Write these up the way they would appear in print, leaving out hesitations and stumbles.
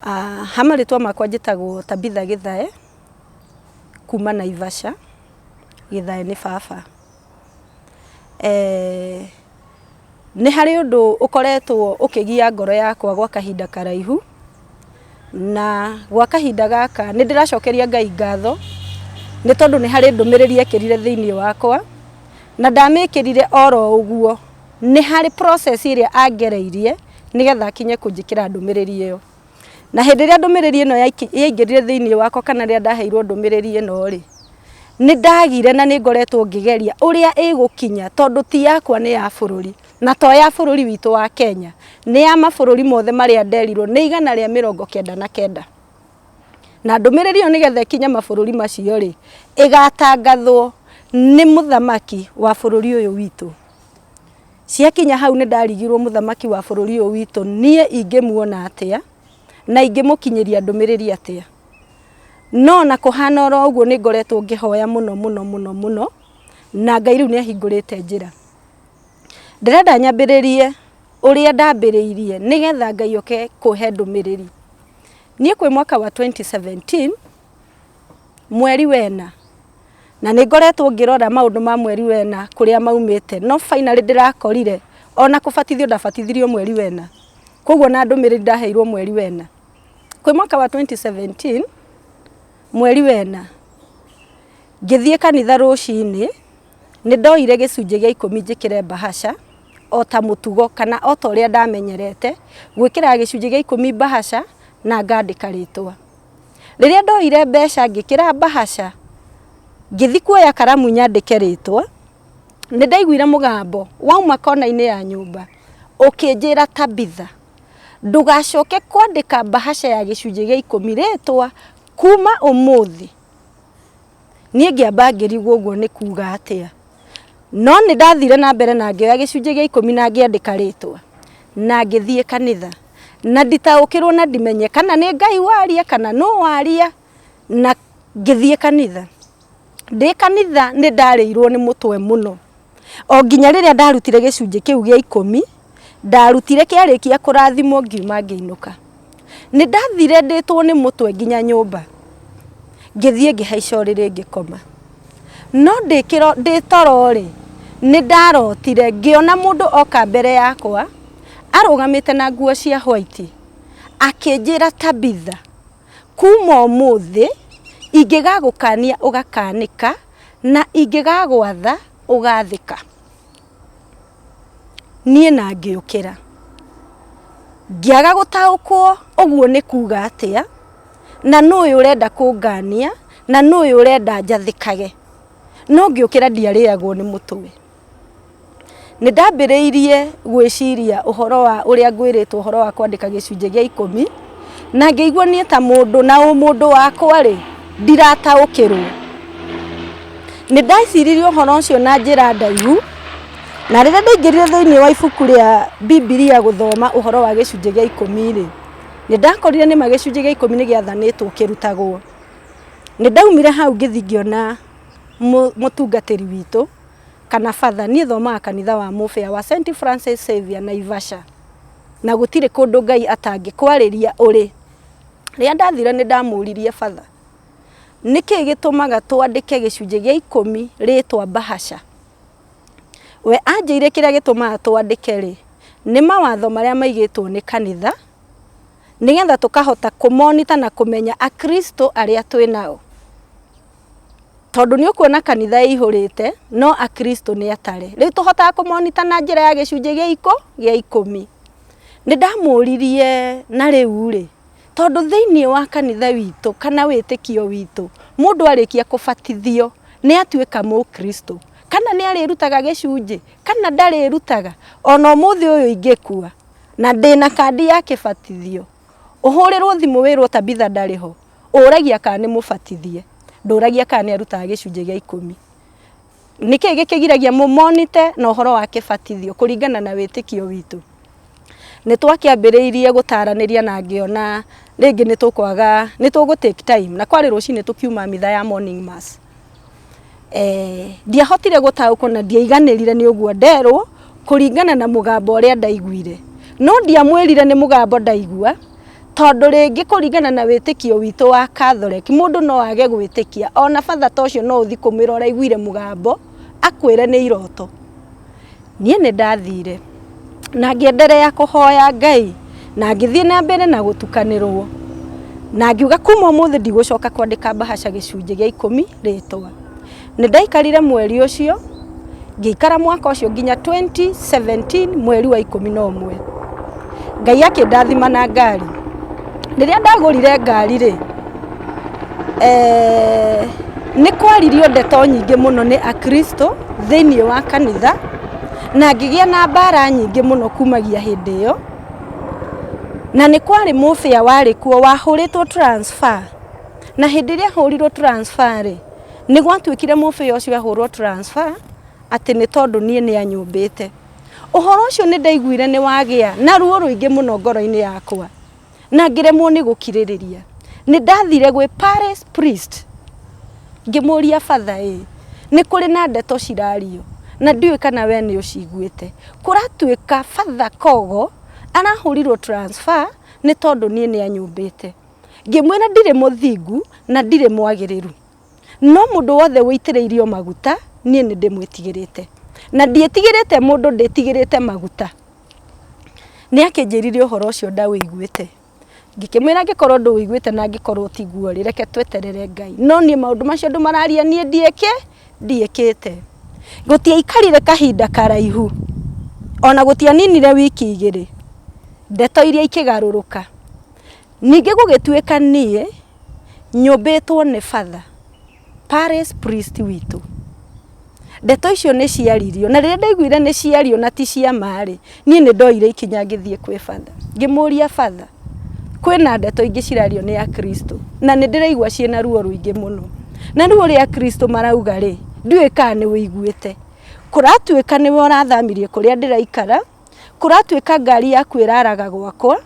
Ha marĩtwa makwa njĩtagwo Tabitha Gĩthae, kuma Naivasha, Gĩthae nĩ baba. Nĩ harĩ ũndũ ũkoretwo ũkĩgia ngoro yakwa gwa kahinda karaihu, na gwa kahinda gaka nĩ ndĩracokeria Ngai ngatho, nĩ tondũ nĩ harĩ ndũmĩrĩri ekĩrire thĩiniĩ wakwa, na ndamĩkĩrire oro ũguo. Nĩ harĩ process ĩrĩa angereirie nĩgetha akinye kũnjĩkĩra ndũmĩrĩri ĩyo. Na hĩndĩ ĩrĩa ndũmĩrĩri ĩno yaingĩrire thĩiniĩ wakwa kana rĩrĩa ndaheirwo ndũmĩrĩri ĩno rĩ, nĩ ndagire na nĩ ngoretwo ngĩgeria ũrĩa ĩgũkinya tondũ ti yakwa nĩ ya bũrũri, na to ya bũrũri witũ wa Kenya, nĩ ya mabũrũri mothe marĩa nderirwo nĩ 199. Na ndũmĩrĩri ĩyo nĩgetha ĩkinye mabũrũri macio rĩ, ĩgatangathwo nĩ mũthamaki wa bũrũri ũyũ witũ. Ciakinya hau nĩ ndarigirwo mũthamaki wa bũrũri ũyũ witũ niĩ ingĩmuona atĩa, na ingĩmũkinyĩria ndũmĩrĩri atĩa. No ona kũhana oro ũguo nĩ ngoretwo ngĩhoya mũno mũno mũno mũno, na Ngai rĩu nĩ ahingũrĩte njĩra. Ndĩrenda nyambĩrĩrie ũrĩa ndambĩrĩirie nĩgetha Ngai oke kũhe ndũmĩrĩri. Niĩ kwĩ mwaka wa 2017, mweri wena, na nĩ ngoretwo ngĩrora maũndũ ma mweri wena kũrĩa maumĩte, no finally ndĩrakorire ona kũbatithio ndabatithirio mweri wena, koguo ona ndũmĩrĩri ndaheirwo mweri wena. Kwĩ mwaka wa 2017, mweri wena, ngĩthiĩ kanitha rũcinĩ, nĩ ndoire gĩcunjĩ gĩa ikũmi njĩkĩre mbahaca, o ta mũtugo kana o ta ũrĩa ndamenyerete, gwĩkĩraga gĩcunjĩ gĩa ikũmi mbahaca na ngandĩka rĩtwa. Rĩrĩa ndoire mbeca ngĩkĩra mbahaca, ngĩthiĩ kuoya karamu nyandĩke rĩtwa, nĩ ndaiguire mũgambo wauma kona-inĩ ya nyũmba ũkĩnjĩra Tabitha, ndũgacoke kwandĩka mbahaca ya gĩcunjĩ gĩa ikũmi rĩtwa kuma ũmũthĩ. Niĩ ngĩamba ngĩrigwo ũguo nĩ kuga atĩa. No nĩ ndathire na mbere na ngĩoya gĩcunjĩ gĩa ikũmi na ngĩandĩka rĩtwa, na ngĩthiĩ kanitha. Na nditaũkĩrwo na ndimenye kana nĩ Ngai waria kana nũ waria, na ngĩthiĩ kanitha. Ndĩ kanitha nĩ ndarĩirwo nĩ mũtwe mũno. O nginya rĩrĩa ndarutire gĩcunjĩ kĩu gĩa ikũmi, ndarutire kĩarĩkia kũrathimwo ngiuma ngĩinũka. Nĩ ndathire ndĩtwo nĩ mũtwe nginya nyũmba, ngĩthiĩ ngĩhaica ũrĩrĩ ngĩkoma. No ndĩ toro rĩ, nĩ ndarotire ngĩona mũndũ oka mbere yakwa, arũgamĩte na nguo cia white, akĩnjĩra Tabitha, kuma ũmũthĩ ingĩgagũkania ũgakanĩka, na ingĩgagwatha ũgathĩka. Niĩ na ngĩũkĩra. Ngĩaga gũtaũkwo ũguo nĩ kuga atĩa, na nũ ũyũ ũrenda kũngania, na nũ ũyũ ũrenda njathĩkage. No ngĩũkĩra ndiarĩagwo nĩ mũtwe. Nĩ ndambĩrĩirie gwĩciria ũhoro wa ũrĩa ngwĩrĩtwo ũhoro wa kwandĩka gĩcunjĩ gĩa ikũmi, na ngĩigua niĩ ta mũndũ na ũmũndũ wakwa rĩ, ndirataũkĩrwo. Nĩ ndeciririe ũhoro ũcio na njĩra ndaihu, na rĩrĩa ndaingĩrire thĩiniĩ wa ibuku rĩa Bibilia gũthoma ũhoro wa gĩcunjĩ gĩa ikũmi rĩ, nĩ ndakorire nĩma gĩcunjĩ gĩa ikũmi nĩ gĩathanĩtwo kĩrutagwo. Nĩ ndaumire hau ngĩthiĩ ngĩona mũtungatĩri witũ, kana batha, niĩ thomaga kanitha wa Mũbĩa wa St Francis Xavier Naivasha, na gũtirĩ kũndũ Ngai atangĩkwarĩria ũrĩ. Rĩrĩa ndathire nĩ ndamũririe batha, nĩkĩ gĩtũmaga twandĩke gĩcunjĩ gĩa ikũmi rĩtwa mbahaca? We anjĩire kĩrĩa gĩtũmaga twandĩke rĩ, nĩ mawatho marĩa maigĩtwo nĩ kanitha, nĩgetha tũkahota kũ monitor na kũmenya akristo arĩa twĩ nao. Tondũ nĩ ũkuona kanitha ĩihũrĩte no akristo nĩ atare. Rĩu tũhotaga kũ monitor na njĩra ya gĩcunjĩ gĩa ikũmi. Nĩ ndamũririe na rĩu rĩ, tondũ thĩiniĩ wa kanitha witũ kana wĩtĩkio witũ, mũndũ arĩkia kũbatithio nĩ atuĩka mũkristo. Kana nĩ arĩrutaga gĩcunjĩ, kana ndarĩrutaga. Ona ũmũthĩ ũyũ ingĩkua na ndĩna kandi ya kĩbatithio, ũhũrĩrwo thimũ wĩrwo Tabitha ndarĩ ho, ũragia kana nĩ mũbatithie, ndũragia kana nĩ arutaga gĩcunjĩ gĩa ikũmi. Nĩkĩ gĩkĩgiragia mũ monitor na ũhoro wa kĩbatithio kũringana na wĩtĩkio witũ? Nĩ twakĩambĩrĩirie gũtaranĩria na ngĩona rĩngĩ nĩ tũkwaga, nĩ tũgũ take time, na kwarĩ rũcinĩ tũkiuma mitha ya morning mass. Ndiahotire gũtaũkwo na ndiaiganĩrire nĩ ũguo nderwo kũringana na mũgambo ũrĩa ndaiguire. No ndiamwĩrire nĩ mũgambo ndaigua, Tondũ rĩngĩ kũringana na wĩtĩkio witũ wa Catholic, mũndũ no age gwĩtĩkia, ona batha ta ũcio no ũthiĩ kũmwĩra ũraiguire mũgambo, akwĩre nĩ iroto. Niĩ nĩ ndathire na ngĩenderea kũhoya Ngai na ngĩthiĩ na mbere na gũtukanĩrwo na ngiuga kuma ũmũthĩ ndigũcoka kwandĩka mbahaca gĩcunjĩ gĩa ikũmi rĩtwa. Nĩ ndaikarire mweri ũcio, ngĩikara mwaka ũcio nginya 2017 mweri wa 11. Ngai akĩndathima na ngari. Rĩrĩa ndagũrire ngari rĩ, nĩ kwaririo ndeto nyingĩ mũno nĩ akristo thĩinĩ wa kanitha, na ngĩgĩa na mbara nyingĩ mũno kumagia hĩndĩ ĩyo. Na nĩ kwarĩ mũbĩa warĩ kuo wahũrĩtwo transfer, na hĩndĩ ĩrĩa ahũrirwo transfer rĩ, nĩ gwatuĩkire mũbĩa ũcio ahũrwo transfer atĩ nĩ tondũ niĩ nĩ anyũmbĩte. Ũhoro ũcio nĩ ndaiguire nĩ wagĩa na ruo rũingĩ mũno ngoro-inĩ yakwa, na ngĩremwo nĩ gũkirĩrĩria. Nĩ ndathire gwĩ parish priest ngĩmũria batha ĩ, nĩ kũrĩ na ndeto cirario na ndiũĩ kana we nĩ ũciguĩte. Kũratuĩka batha Kogo arahũrirwo transfer nĩ tondũ niĩ nĩ anyũmbĩte. Ngĩmwĩra ndirĩ mũthingu na ndirĩ mwagĩrĩru. No mũndũ wothe ũitĩrĩirio maguta, niĩ nĩ ndĩmwĩtigĩrĩte. Na ndiĩtigĩrĩte mũndũ, ndĩtigĩrĩte maguta. Nĩ akĩnjĩrire ũhoro ũcio ndawĩiguĩte. Ngĩkĩmwĩra angĩkorwo ndũwĩiguĩte na angĩkorwo tiguo rĩ, reke tweterere Ngai. No niĩ maũndũ macio andũ mararia niĩ ndiĩkĩ, ndiĩkĩte. Gũtiaikarire kahinda karaihu, ona gũtianinire wiki igĩrĩ, ndeto iria ikĩgarũrũka. Ningĩ gũgĩtuĩka niĩ nyũmbĩtwo nĩ batha, parish priest witũ. Ndeto icio nĩ ciaririo, na rĩrĩa ndaiguire nĩ ciario na ti cia ma rĩ, niĩ nĩ ndoire ikinya ngĩthiĩ kwĩ batha. Ngĩmũria batha, kwĩna ndeto ingĩ cirario nĩ akristo na nĩ ndĩraigua ciĩna ruo rũingĩ mũno. Na rĩu ũrĩa akristo marauga rĩ, ndiũĩ kana nĩ ũiguĩte. Kũratuĩka nĩwe ũrathamirie kũrĩa ndĩraikara, kũratuĩka ngari yaku ĩraraga gwakwa,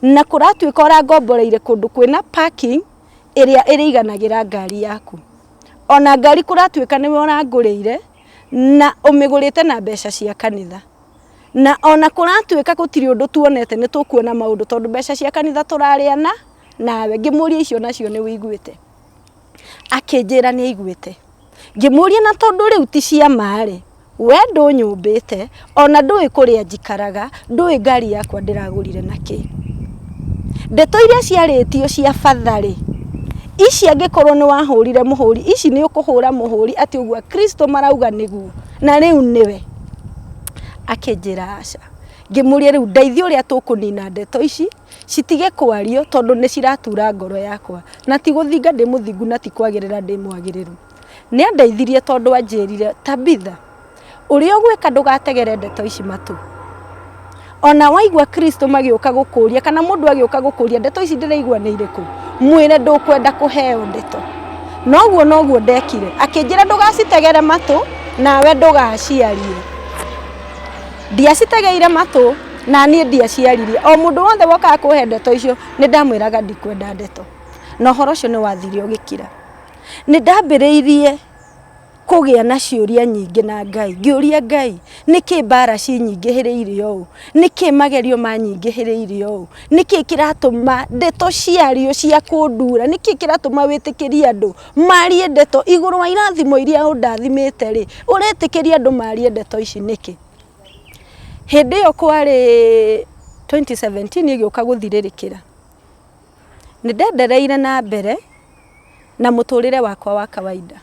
na kũratuĩka ũrangomboreire kũndũ kwĩna parking ĩrĩa ĩrĩiganagĩra ngari yaku. Ona ngari kũratuĩka nĩwe ũrangũrĩire na ũmĩgũrĩte na mbeca cia kanitha. Na ona kũratuĩka gũtirĩ ũndũ tuonete nĩ tũkuona maũndũ tondũ mbeca cia kanitha tũrarĩa na nawe. Ngĩmũria icio nacio nĩ ũiguĩte? Akĩnjĩra nĩ aiguĩte. Ngĩmũria na tondũ rĩu ti cia ma rĩ, we ndũnyũmbĩte, ona ndũĩ kũrĩa njikaraga, ndũĩ ngari yakwa ndĩragũrire na kĩ. Ndeto iria ciarĩtio cia batha rĩ, ici angĩkorwo nĩ wahũrire mũhũri, ici nĩ ũkũhũra mũhũri atĩ ũguo akristo marauga nĩguo, na rĩu nĩwe. Akĩnjĩra aca. Ngĩmũria rĩu ndeithia ũrĩa tũkũnina ndeto ici, citige kwario tondũ nĩ ciratura ngoro yakwa, na ti gũthinga ndĩ mũthingu na ti kwagĩrĩra ndĩ mwagĩrĩru. Nĩ andeithirie tondũ anjĩrire, Tabitha, ũrĩa ũgwĩka ndũgategere ndeto ici matũ. Ona waigua Kristo magĩũka gũkũria kana mũndũ agĩũka gũkũria ndeto ici ndĩraigua nĩ irĩkũ, mwĩre ndũkwenda kũheo ndeto. Noguo noguo ndekire, akĩnjĩra ndũgacitegere matũ nawe ndũgaciarie. Ndiacitegeire matũ na niĩ ndiaciaririe. O mũndũ wothe wokaga kũhe ndeto icio nĩ ndamwĩraga ndikwenda ndeto. Na ũhoro ũcio nĩ wathire ũgĩkira. Nĩ ndambĩrĩirie kũgĩa na ciũria nyingĩ na Ngai. Ngĩũria Ngai, nĩkĩ mbara cinyingĩhĩrĩire ũũ? Nĩkĩ magerio manyingĩhĩrĩire ũũ? Nĩkĩ kĩratũma ndeto ciario cia kũndura? Nĩkĩ kĩratũma wĩtĩkĩrie andũ marie ndeto igũrũ wa irathimo iria ũndathimĩte rĩ, ũretĩkĩria andũ marie ndeto ici nĩkĩ? Hĩndĩ ĩyo kwarĩ 2017 ĩgĩũka gũthirĩrĩkĩra. Nĩ ndendereire na mbere na mũtũrĩre wakwa wa kawaida.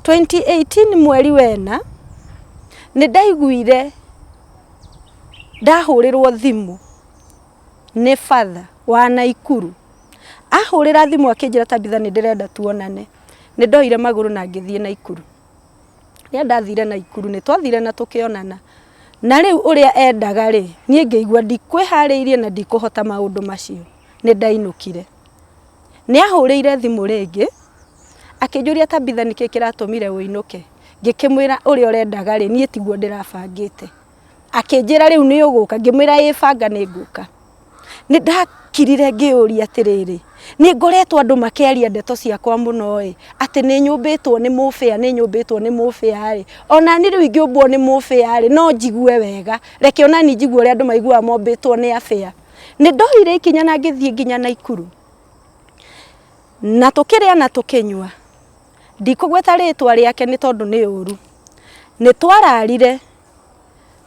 2018 mweri wena, nĩ ndaiguire ndahũrĩrwo thimũ nĩ batha wa Naikuru. Ahũrĩra thimũ akĩnjĩra Tabitha nĩ ndĩrenda tuonane. Nĩ ndoire magũrũ na ngĩthiĩ Naikuru. Rĩrĩa ndathire Naikuru nĩ twathire na tũkĩonana. Na rĩu ũrĩa endaga rĩ, niĩ ngĩigua ndikwĩharĩirie na ndikũhota maũndũ macio. Nĩ ndainũkire. Nĩ ahũrĩire thimũ rĩngĩ, akĩnjũria Tabitha nĩkĩ kĩratũmire ũinũke? Ngĩkĩmwĩra ũrĩa ũrendaga rĩ, niĩ tiguo ndĩrabangĩte. Akĩnjĩra rĩu nĩ ũgũka? Ngĩmwĩra ĩĩ banga nĩ ngũka. Nĩ ndakirire ngĩyũria atĩrĩrĩ, nĩ ngoretwo andũ makĩaria ndeto ciakwa mũno ĩ, atĩ nĩ nyũmbĩtwo nĩ mũbĩa, nĩ nyũmbĩtwo nĩ mũbĩa ĩ, ona niĩ rĩu ingĩũmbwo nĩ mũbĩa rĩ, no njigue wega, reke ona niĩ njigue ũrĩa andũ maiguaga mombĩtwo nĩ abĩa. Nĩ ndoire ikinya na ngĩthiĩ nginya Naikuru. Na tũkĩrĩa na tũkĩnyua. Ndikũgweta rĩtwa rĩake nĩ tondũ nĩ ũru. Nĩ twararire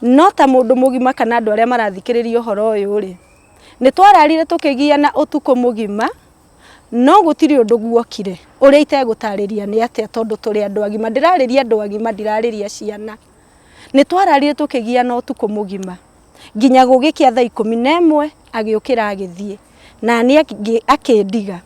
no ta mũndũ mũgima kana andũ arĩa marathikĩrĩria ũhoro ũyũ rĩ, nĩ twararire tũkĩgiana ũtukũ mũgima no gũtirĩ ũndũ guokire. Ũrĩa itegũtarĩria nĩ atĩa tondũ tũrĩ andũ agima. Ndĩrarĩria andũ agima ndirarĩria ciana. Nĩ twararire tũkĩgiana ũtukũ mũgima nginya gũgĩkĩa thaa 11 agĩũkĩra agĩthiĩ na niĩ akĩndiga.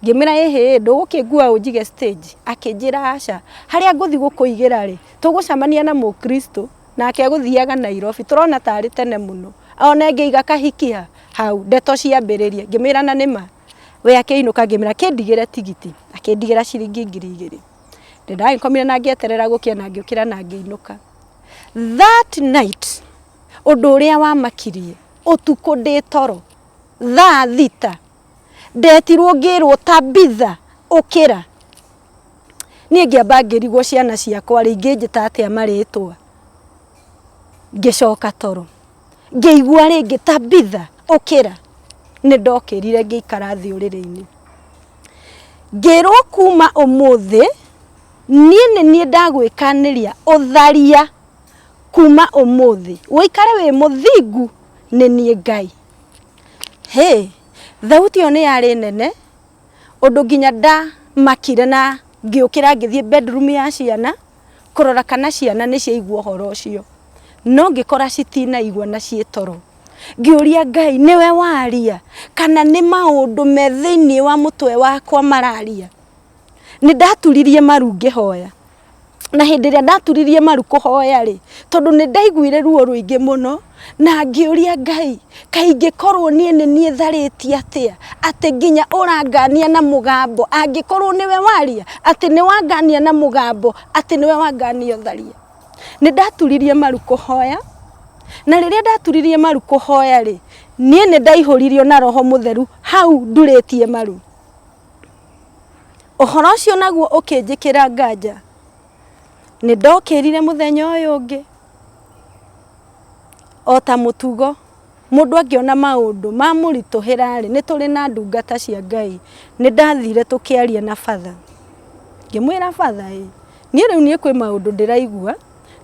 Ngĩmwĩra ĩhĩ ndũgũkĩngua ũnjige stage? Akĩnjĩra aca, harĩa ngũthiĩ gũkũigĩra rĩ, tũgũcemania na mũkristo nake egũthiaga Nairobi, tũrona tarĩ tene mũno, one ngĩiga kahiki ha? Hau, ndeto ciambĩrĩria. Ngĩmwĩra na nĩma? We akĩinũka ngĩmwĩra kĩndigĩre tigiti, akĩndigĩra ciringi 2000. Nĩndagĩkomire na ngĩeterera gũkĩe na ngĩũkĩra na ngĩinũka. That night, ũndũ ũrĩa wamakirie, ũtukũ ndĩ toro, thaa 6, ndetirwo ngĩrwo Tabitha ũkĩra. Niĩ ngĩamba ngĩrigwo ciana ciakwa rĩ ingĩnjĩta atĩa marĩtwa. Ngĩcoka toro. Ngĩigua rĩngĩ Tabitha ũkĩra. Nĩ ndokĩrire ngĩikara thĩ ũrĩrĩ-inĩ. Ngĩrwo kuma ũmũthĩ niĩ nĩ niĩ ndagwĩkanĩria ũtharia kuma ũmũthĩ. Ũikare wĩ mũthingu nĩ niĩ Ngai. Hĩ, thauti ĩyo nĩ yarĩ nene ũndũ nginya ndamakire na ngĩũkĩra ngĩthiĩ bedroom ya ciana kũrora kana ciana nĩ ciaigua ũhoro ũcio. No ngĩkora citinaigua na ciĩ toro. Ngĩũria Ngai nĩwe waria kana nĩ maũndũ me thĩiniĩ wa mũtwe wakwa mararia. Nĩ ndaturirie maru ngĩhoya. Na hĩndĩ ĩrĩa ndaturirie maru kũhoya rĩ, tondũ nĩ ndaiguire ruo rũingĩ mũno, na ngĩũria Ngai, kaĩ ingĩkorwo niĩ nĩ niĩ tharĩtie atĩa, atĩ nginya ũrangania na mũgambo, angĩkorwo nĩwe waria, atĩ nĩ wangania na mũgambo, atĩ nĩwe wangania ũtharia. Nĩ ndaturirie maru kũhoya, na rĩrĩa ndaturirie maru kũhoya rĩ, niĩ nĩ ndaihũririo na Roho Mũtheru hau ndurĩtie maru. Ũhoro ũcio naguo ũkĩnjĩkĩra nganja. Nĩ ndokĩrire mũthenya ũyũ ũngĩ, o ta mũtugo, mũndũ angĩona maũndũ mamũritũhĩra rĩ, nĩ tũrĩ na ndungata cia Ngai. Nĩ ndathire tũkĩaria na batha, ngĩmwĩra batha ĩ, niĩ rĩu niĩ kwĩ maũndũ ndĩraigua,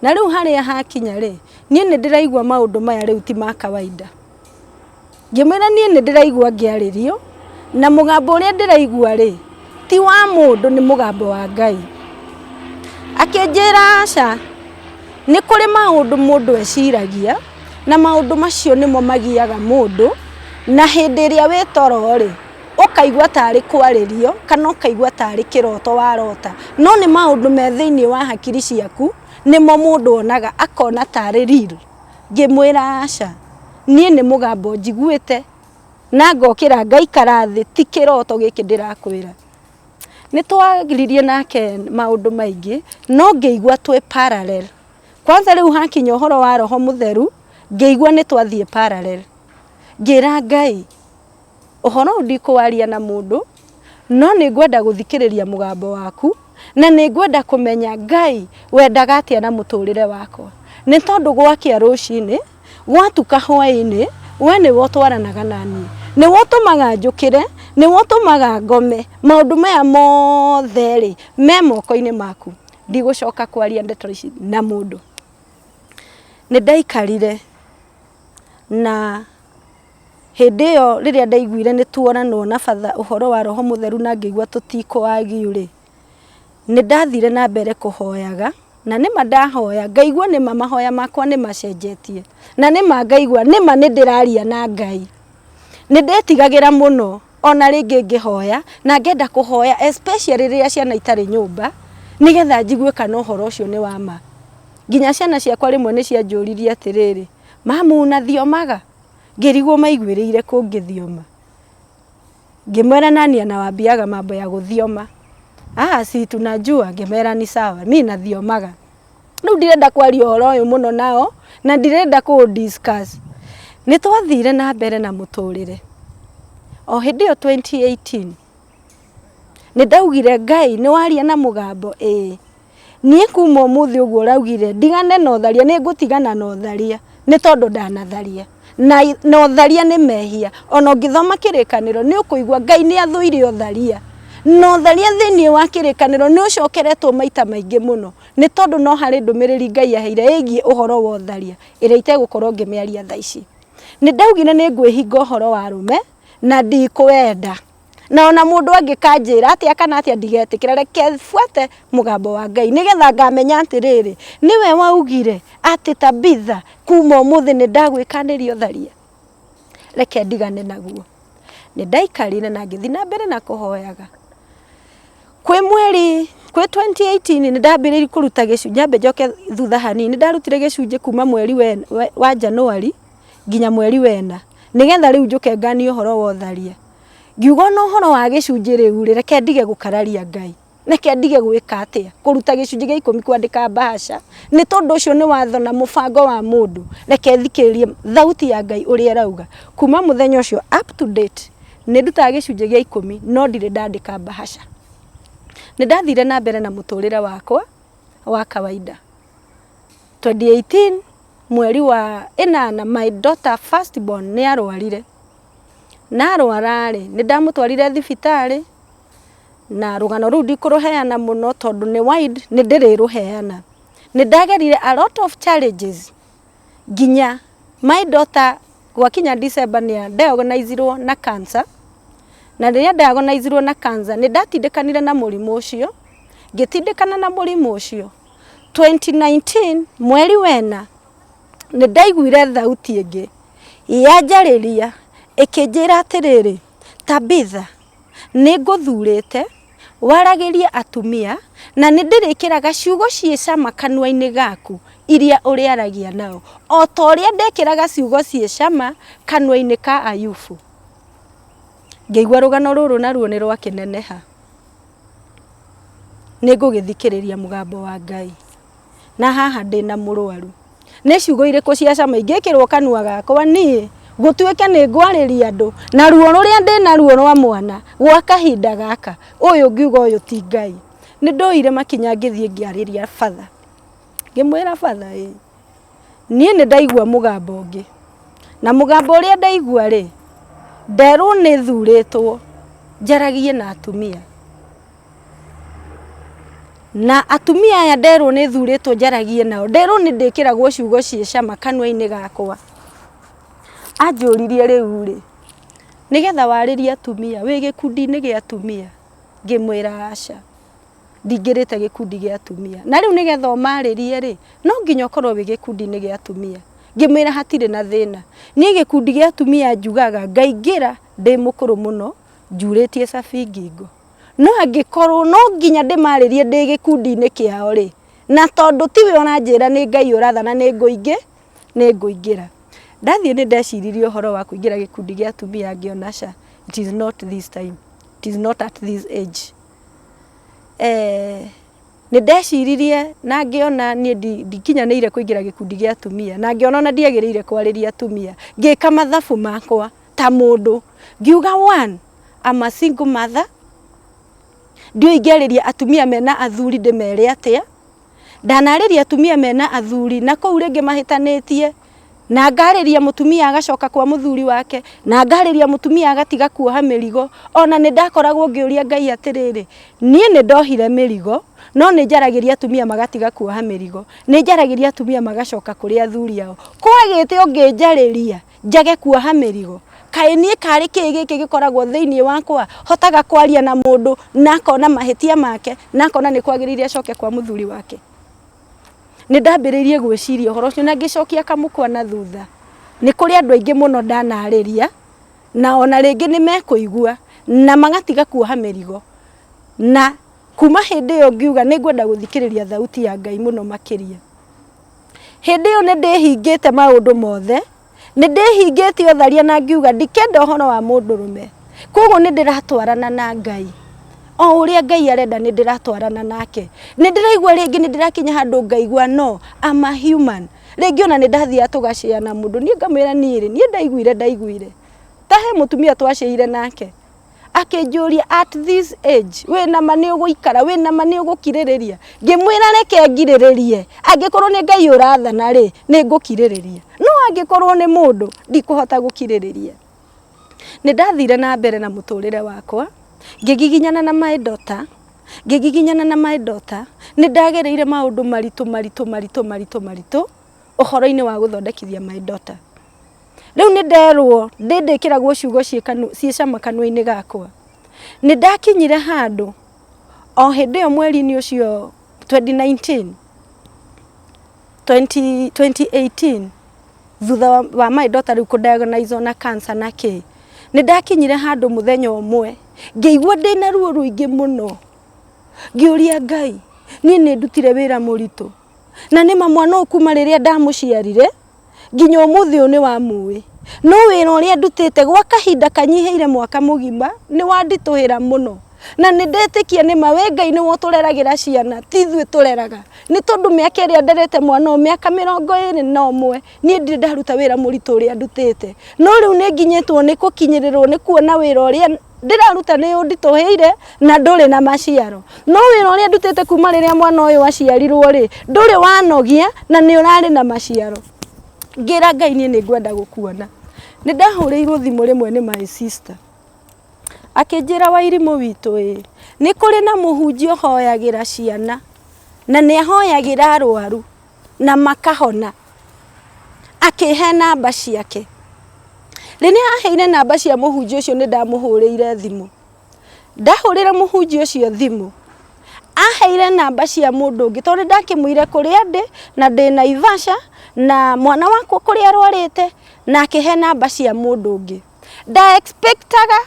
na rĩu harĩa hakinya rĩ, niĩ nĩ ndĩraigua maũndũ maya rĩu ti ma kawaida. Ngĩmwĩra niĩ nĩ ndĩraigua ngĩarĩrio, na mũgambo ũrĩa ndĩraigua rĩ, ti wa mũndũ nĩ mũgambo wa Ngai. Akĩnjĩra aca, nĩ kũrĩ maũndũ mũndũ eciragia, na maũndũ macio nĩmo magiaga mũndũ, na hĩndĩ ĩrĩa wĩ toro rĩ, ũkaigua tarĩ kwarĩrio, kana ũkaigua tarĩ kĩroto warota, no nĩ maũndũ me thĩiniĩ wa hakiri ciaku, nĩmo mũndũ onaga akona tarĩ real. Ngĩmwĩra aca, niĩ nĩ mũgambo njiguĩte na ngokĩra ngaikara thĩ, ti kĩroto gĩkĩ ndĩrakwĩra. Nĩ twaririe nake maũndũ maingĩ, no ngĩigua twĩ parallel. Kwanza rĩu hakinya ũhoro wa Roho Mũtheru, ngĩigua nĩ twathiĩ parallel. Ngĩra Ngai, Ũhoro ũyũ ndikũwaria na mũndũ, no nĩ ngwenda gũthikĩrĩria mũgambo waku, na nĩ ngwenda kũmenya Ngai wendaga atĩa na mũtũrĩre wakwa. Nĩ tondũ gwakĩa rũcinĩ, gwatuka hwaĩ-inĩ, we nĩwe ũtwaranaga na niĩ. Nĩwe ũtũmaga njũkĩre, nĩwe ũtũmaga ngome, maũndũ maya mothe-rĩ, me moko-inĩ maku. Ndigũcoka kwaria ndeto ici na mũndũ. Nĩ ndaikarire na Hĩndĩ ĩyo rĩrĩa ndaiguire nĩ tuoranwo na batha ũhoro wa Roho Mũtheru na ngĩigua tũtikũ argue rĩ, nĩ ndathire na mbere kũhoyaga, na nĩma ndahoya ngaigua nĩma mahoya makwa nĩ macenjetie, na nĩma ngaigua nĩma nĩ ndĩraria na Ngai. Nĩ ndetigagĩra mũno ona rĩngĩ ngĩhoya, na ngenda kũhoya especially rĩrĩa ciana itarĩ nyũmba, nĩgetha njigue kana ũhoro ũcio nĩ wa ma. Nginya ciana ciakwa rĩmwe nĩ cianjũririe atĩrĩrĩ, mamu unathiomaga? Ngĩrigwo maiguĩrĩire kũ ngĩthioma. Ngĩmwĩra nani anawambiaga mambo ya gũthioma? Ah, si tunajua. Ngĩmera ni sawa, mi nathiomaga. Rĩu ndirenda kwaria ũhoro ũyũ mũno nao, na ndirenda kũ discuss. Nĩ twathire na mbere na mũtũrĩre. O hĩndĩ ĩyo 2018, nĩ ndaugire Ngai nĩ waria na mũgambo ĩĩ. Niĩ kuma ũmũthĩ ũguo ũraugire ndigane na ũtharia, nĩ ngũtigana na ũtharia nĩ tondũ ndanatharia. Na ũtharia nĩ mehia. Ona ũngĩthoma kĩrĩkanĩro nĩ ũkũigua Ngai nĩ athũire ũtharia. Na ũtharia thĩinĩ wa kĩrĩkanĩro nĩ ũcokeretwo maita maingĩ mũno, nĩ tondũ no harĩ ndũmĩrĩri Ngai aheire ĩgiĩ ũhoro wa ũtharia, ĩrĩa itegũkorwo ngĩmĩaria thaa ici. Nĩ ndaugire nĩ ngwĩhinga ũhoro wa arũme na ndikwenda. Na ona mũndũ angĩkanjĩra atĩa kana atĩa ndigetĩkĩra, reke buate mũgambo wa Ngai nĩgetha ngamenya atĩrĩrĩ, nĩwe waugire atĩ Tabitha kuma ũmũthĩ nĩ ndagwĩkanĩria ũtharia, reke ndigane naguo. Nĩ ndaikarire na ngĩthiĩ na mbere na kũhoyaga. Kwĩ mweri, kwĩ 2018 nĩ ndambĩrĩirie kũruta gĩcunjĩ, nyambe njoke thutha hanini, nĩ ndarutire gĩcunjĩ kuma mweri wa January nginya mweri wena, nĩgetha rĩu njũke nganie ũhoro wa ũtharia. Ngiuga ona ũhoro wa gĩcunjĩ rĩu rĩ, reke ndige gũkararia Ngai, reke ndige gwĩka atĩa, kũruta gĩcunjĩ gĩa ikũmi kwandĩka mbahaca, nĩ tondũ ũcio nĩ watho na mũbango wa mũndũ, reke thikĩrĩrie thauti ya Ngai ũrĩa ĩrauga. Kuma mũthenya ũcio up to date, nĩ ndutaga gĩcunjĩ gĩa ikũmi no ndirĩ ndandĩka mbahaca. Nĩ ndathire na mbere na mũtũrĩre wakwa wa kawaida. 2018 mweri wa ĩnana my daughter first born nĩ arwarire. Na arwara rĩ, nĩ ndamũtwarire thibitarĩ, na rũgano rũu ndikũrũheana mũno tondũ nĩ wide, nĩ ndĩrĩrũheana. Nĩ ndagerire a lot of challenges nginya my daughter gwakinya December nĩ diagnosed na cancer, na rĩrĩa diagnosed na cancer nĩ ndatindĩkanire na mũrimũ ũcio, ngĩtindĩkana na mũrimũ ũcio. 2019 mweri wena nĩ ndaiguire thauti ĩngĩ yanjarĩria ĩkĩnjĩra atĩrĩrĩ, Tabitha, nĩ ngũthurĩte waragĩrie atumia na nĩ ndĩrĩkĩraga ciugo ciĩ cama kanua-inĩ gaku iria ũrĩaragia nao, o ta ũrĩa ndekĩraga ciugo ciĩ cama kanua-inĩ ka Ayubu. Ngĩigua rũgano rũrũ naruo nĩ rwakĩneneha. Nĩ ngũgĩthikĩrĩria mũgambo wa Ngai. Na haha ndĩna mũrwaru. Nĩ ciugo irĩkũ cia cama ingĩkĩrwo kanua gakwa niĩ gũtuĩke nĩ ngwarĩria andũ na ruo rũrĩa ndĩnaruo rwa mwana gwa kahinda gaka, ũyũ ngiuga ũyũ ti Ngai. Nĩ ndoire makinya ngĩthiĩ ngĩarĩria batha. Ngĩmwĩra batha ĩ, niĩ nĩ ndaigua mũgambo ũngĩ, na mũgambo ũrĩa ndaigua rĩ, nderwo nĩ thurĩtwo njaragie na atumia. Na atumia aya nderwo nĩ thurĩtwo njaragie nao, nderwo nĩ ndĩkĩragwo ciugo ciĩ cama kanua-inĩ gakwa. Anjũririe rĩu rĩ, nĩgetha warĩrie atumia wĩ gĩkundi-inĩ gĩa atumia? Ngĩmwĩra aca, ndingĩrĩte gĩkundi gĩa atumia. Na rĩu nĩgetha ũmarĩrie rĩ, no nginya ũkorwo wĩ gĩkundi-inĩ gĩa atumia. Ngĩmwĩra hatirĩ na thĩna. Niĩ gĩkundi gĩa atumia njugaga ngaingĩra ndĩ mũkũrũ mũno, njurĩtie cabi ngingo. No angĩkorwo no nginya ndĩmarĩrie ndĩ gĩkundi-inĩ kĩao rĩ, na tondũ tiwe ũranjĩra nĩ Ngai ũrathana nĩ ngũingĩ, nĩ ngũingĩra. Ndathiĩ nĩ ndeciririe ũhoro wa kũingĩra gĩkundi gĩa atumia ngĩona ca, it is not this time, it is not at this age. Nĩ ndeciririe na ngĩona niĩ ndikinyanĩire kũingĩra gĩkundi gĩa atumia, na ngĩona ona ndiagĩrĩire kwarĩria atumia. Ngĩka mathabu makwa ta mũndũ, ngiuga one, I'm a single mother, ndiũĩ ingĩarĩria atumia mena athuri ndĩmere atĩa, ndanarĩria atumia mena athuri na kũu rĩngĩ mahĩtanĩtie, na ngarĩria mũtumia agacoka kwa mũthuri wake, na ngarĩria mũtumia agatiga kuoha mĩrigo, ona nĩ ndakoragwo ngĩũria Ngai atĩrĩrĩ, niĩ nĩ ndohire mĩrigo, no nĩ njaragĩria atumia magatiga kuoha mĩrigo, nĩ njaragĩria atumia magacoka kũrĩ athuri ao, kwagĩte ũngĩnjarĩria njage kuoha mĩrigo? Kaĩ niĩ karĩ kĩĩ gĩkĩ gĩkoragwo thĩinĩ wakwa hotaga kwaria na mũndũ na akona mahĩtia make na akona nĩ kwagĩrĩire acoke kwa mũthuri wake? Nĩ ndambĩrĩirie gwĩciria ũhoro ũcio na ngĩcokia kamũkwa na thutha. Nĩ kũrĩ andũ aingĩ mũno ndanarĩria na ona rĩngĩ nĩ mekũigua na magatiga kuoha mĩrigo. Na kuma hĩndĩ ĩyo ngiuga nĩ ngwenda gũthikĩrĩria thauti ya Ngai mũno makĩria. Hĩndĩ ĩyo nĩ ndĩhingĩte maũndũ mothe, nĩ ndĩhingĩte ũtharia na ngiuga ndikenda ũhoro wa mũndũrũme. Koguo nĩ ndĩratwarana na Ngai. O ũrĩa Ngai arenda nĩ ndĩratwarana nake. Nĩ ndĩraigua rĩngĩ nĩ ndĩrakinya handũ ngaigua no, I'm a human. Rĩngĩ ona nĩ ndathiaga tũgacĩa na mũndũ, niĩ ngamwĩra niĩ rĩ, niĩ ndaiguire ndaiguire. Ta he mũtumia twacĩire nake, Akĩnjũria at this age wĩna ma nĩ ũgũikara, wĩna ma nĩ ũgũkirĩrĩria? Ngĩmwĩra reke ngirĩrĩrie, angĩkorwo nĩ Ngai ũrathana rĩ, nĩ ngũkirĩrĩria. No angĩkorwo nĩ mũndũ ndikũhota gũkirĩrĩria. Nĩ ndathire na mbere na mũtũrĩre wakwa, ngĩgiginyana na my daughter, ngĩgiginyana na my daughter, nĩ ndagereire maũndũ maritũ maritũ maritũ maritũ maritũ ũhoro-inĩ wa gũthondekithia my daughter. Rĩu nĩ nderwo ndĩ ndĩkĩragwo ciugo ciĩ cama kanua-inĩ gakwa. Nĩ ndakinyire handũ o hĩndĩ ĩyo mweri-inĩ ũcio 2019, 20, 2018 thutha wa my daughter rĩu kũ diagnose na cancer na kĩ, nĩ ndakinyire handũ mũthenya ũmwe ngĩigua ndĩna ruo rũingĩ mũno, ngĩũria Ngai, niĩ nĩ ndutire wĩra mũritũ na nĩma mwana ũyũ kuma rĩrĩa ndamũciarire nginya ũmũthĩ ũyũ nĩ wamũĩ, no wĩra ũrĩa ndutĩte gwa kahinda kanyihĩire mwaka mũgima nĩ wanditũhĩra mũno, na nĩ ndetĩkia nĩma we Ngai nĩwe ũtũreragĩra ciana ti ithuĩ tũreraga, nĩ tondũ mĩaka ĩrĩa nderete mwana ũyũ mĩaka 21 niĩ ndirĩ ndaruta wĩra mũritũ ũrĩa ndutĩte, no rĩu nĩ nginyĩtwo nĩ gũkinyĩrĩrwo nĩ kuona wĩra ũrĩa ndĩraruta nĩ ũnditũhĩire na ndũrĩ na maciaro, no wĩra ũrĩa ndutĩte kuma rĩrĩa mwana ũyũ aciarirwo rĩ, ndũrĩ wanogia na nĩ ũrarĩ na maciaro. Ngĩra Ngai niĩ nĩ ngwenda gũkuona. Nĩ ndahũrĩirwo thimũ rĩmwe nĩ my sister, akĩnjĩra Wairimũ witũ ĩ, nĩ kũrĩ na mũhunjia ũhoyagĩra ciana na nĩ ahoyagĩra arwaru na makahona, akĩhe namba ciake. Rĩrĩa aheire namba cia mũhunjia ũcio nĩ ndamũhũrĩire thimũ. Ndahũrĩra mũhunjia ũcio thimũ, aheire namba cia mũndũ ũngĩ tondũ nĩ ndakĩmwĩrire kũrĩa ndĩ na ndĩ Naivasha na mwana wakwa kũrĩa arwarĩte na akĩhe namba cia mũndũ ũngĩ. Nda expect aga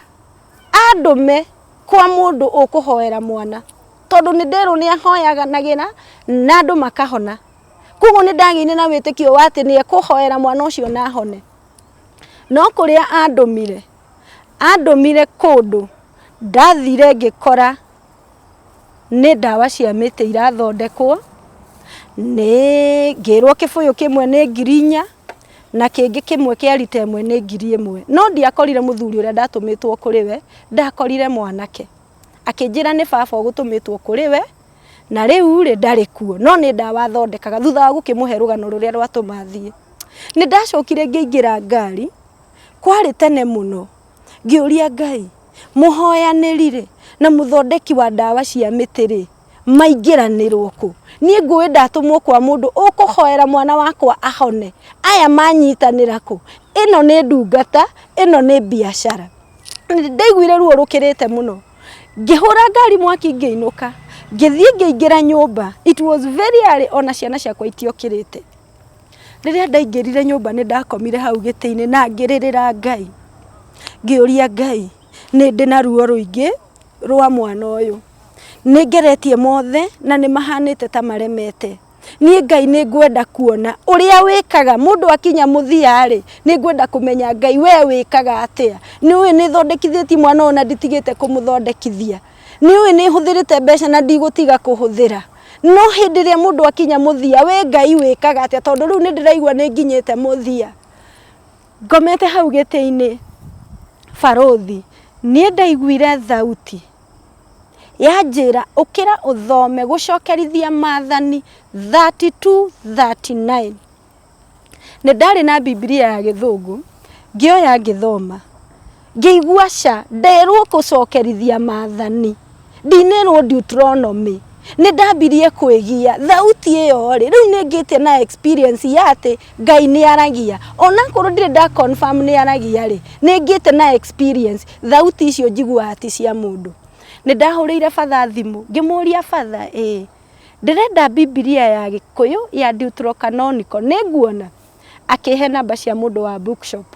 andũme kwa mũndũ ũkũhoera mwana tondũ nĩ nderwo nĩ ahoyanagĩra na andũ makahona. Koguo nĩ ndagĩire na wĩtĩkio wa atĩ nĩ ekũhoera mwana ũcio na ahone. No kũrĩa andũmire, andũmire kũndũ ndathire ngĩkora nĩ ndawa cia mĩtĩ irathondekwo, nĩ ngĩrwo kĩbũyũ kĩmwe nĩ 4,000 na kĩngĩ kĩmwe kĩa rita ĩmwe nĩ 1,000. No ndiakorire mũthuri ũrĩa ndatũmĩtwo kũrĩ we, ndakorire mwanake. Akĩnjĩra nĩ baba ũgũtũmĩtwo kũrĩ we, na rĩu rĩ ndarĩ kuo, no nĩ ndawa athondekaga thutha wa gũkĩmũhe rũgano rũrĩa rwatũma thiĩ. Nĩ ndacokire ngĩingĩra ngari, kwarĩ tene mũno, ngĩũria Ngai, mũhoyanĩri rĩ, na mũthondeki wa ndawa cia mĩtĩ rĩ, maingĩranĩrwo kũ? Niĩ ngũĩ ndatũmwo kwa mũndũ ũkũhoera mwana wakwa ahone, aya manyitanĩra kũ? Ĩno nĩ ndungata, ĩno nĩ biacara. Ndaiguire ruo rũkĩrĩte mũno, ngĩhũra ngari mwaki ngĩinũka, ngĩthiĩ ngĩingĩra nyũmba, it was very early ona ciana ciakwa itiokĩrĩte. Rĩrĩa ndaingĩrire nyũmba nĩ ndakomire hau gĩtĩ-inĩ na ngĩrĩrĩra Ngai, ngĩũria Ngai nĩ ndĩ na ruo rũingĩ rwa mwana ũyũ, nĩ ngeretie mothe na nĩ mahanĩte ta maremete. Niĩ Ngai nĩ ngwenda kuona ũrĩa wĩkaga mũndũ akinya mũthia rĩ, nĩ ngwenda kũmenya Ngai we wĩkaga atĩa. Nĩ ũĩ nĩ thondekithĩtie mwana ũyũ na nditigĩte kũmũthondekithia. Nĩ ũĩ nĩ hũthĩrĩte mbeca na ndigũtiga kũhũthĩra. No hĩndĩ ĩrĩa mũndũ akinya mũthia, we Ngai wĩkaga atĩa tondũ rĩu nĩ ndĩraigua nĩ nginyĩte mũthia. Ngomete hau gĩtĩ-inĩ barũthi, niĩ ndaiguire thauti yanjĩra ũkĩra ũthome gũcokerithia maathani 32:39. Nĩ ndarĩ na Bibilia ya gĩthũngũ, ngĩoya ngĩthoma, ngĩigua ca, nderwo gũcokerithia maathani, ndinerwo Deuteronomy. Nĩ ndambirie kwĩgia, thauti ĩyo rĩ, rĩu nĩ ngĩte na experience ya atĩ Ngai nĩ aragia. Onakorwo ndirĩ nda confirm nĩ aragia rĩ, nĩ ngĩte na experience, thauti icio njiguaga ti cia mũndũ. Nĩ ndahũrĩire batha thimũ, ngĩmũria batha ĩĩ, ndĩrenda Bibilia ya gĩkũyũ ya Deuterocanonical, nĩ nguona? Akĩhe namba cia mũndũ wa bookshop,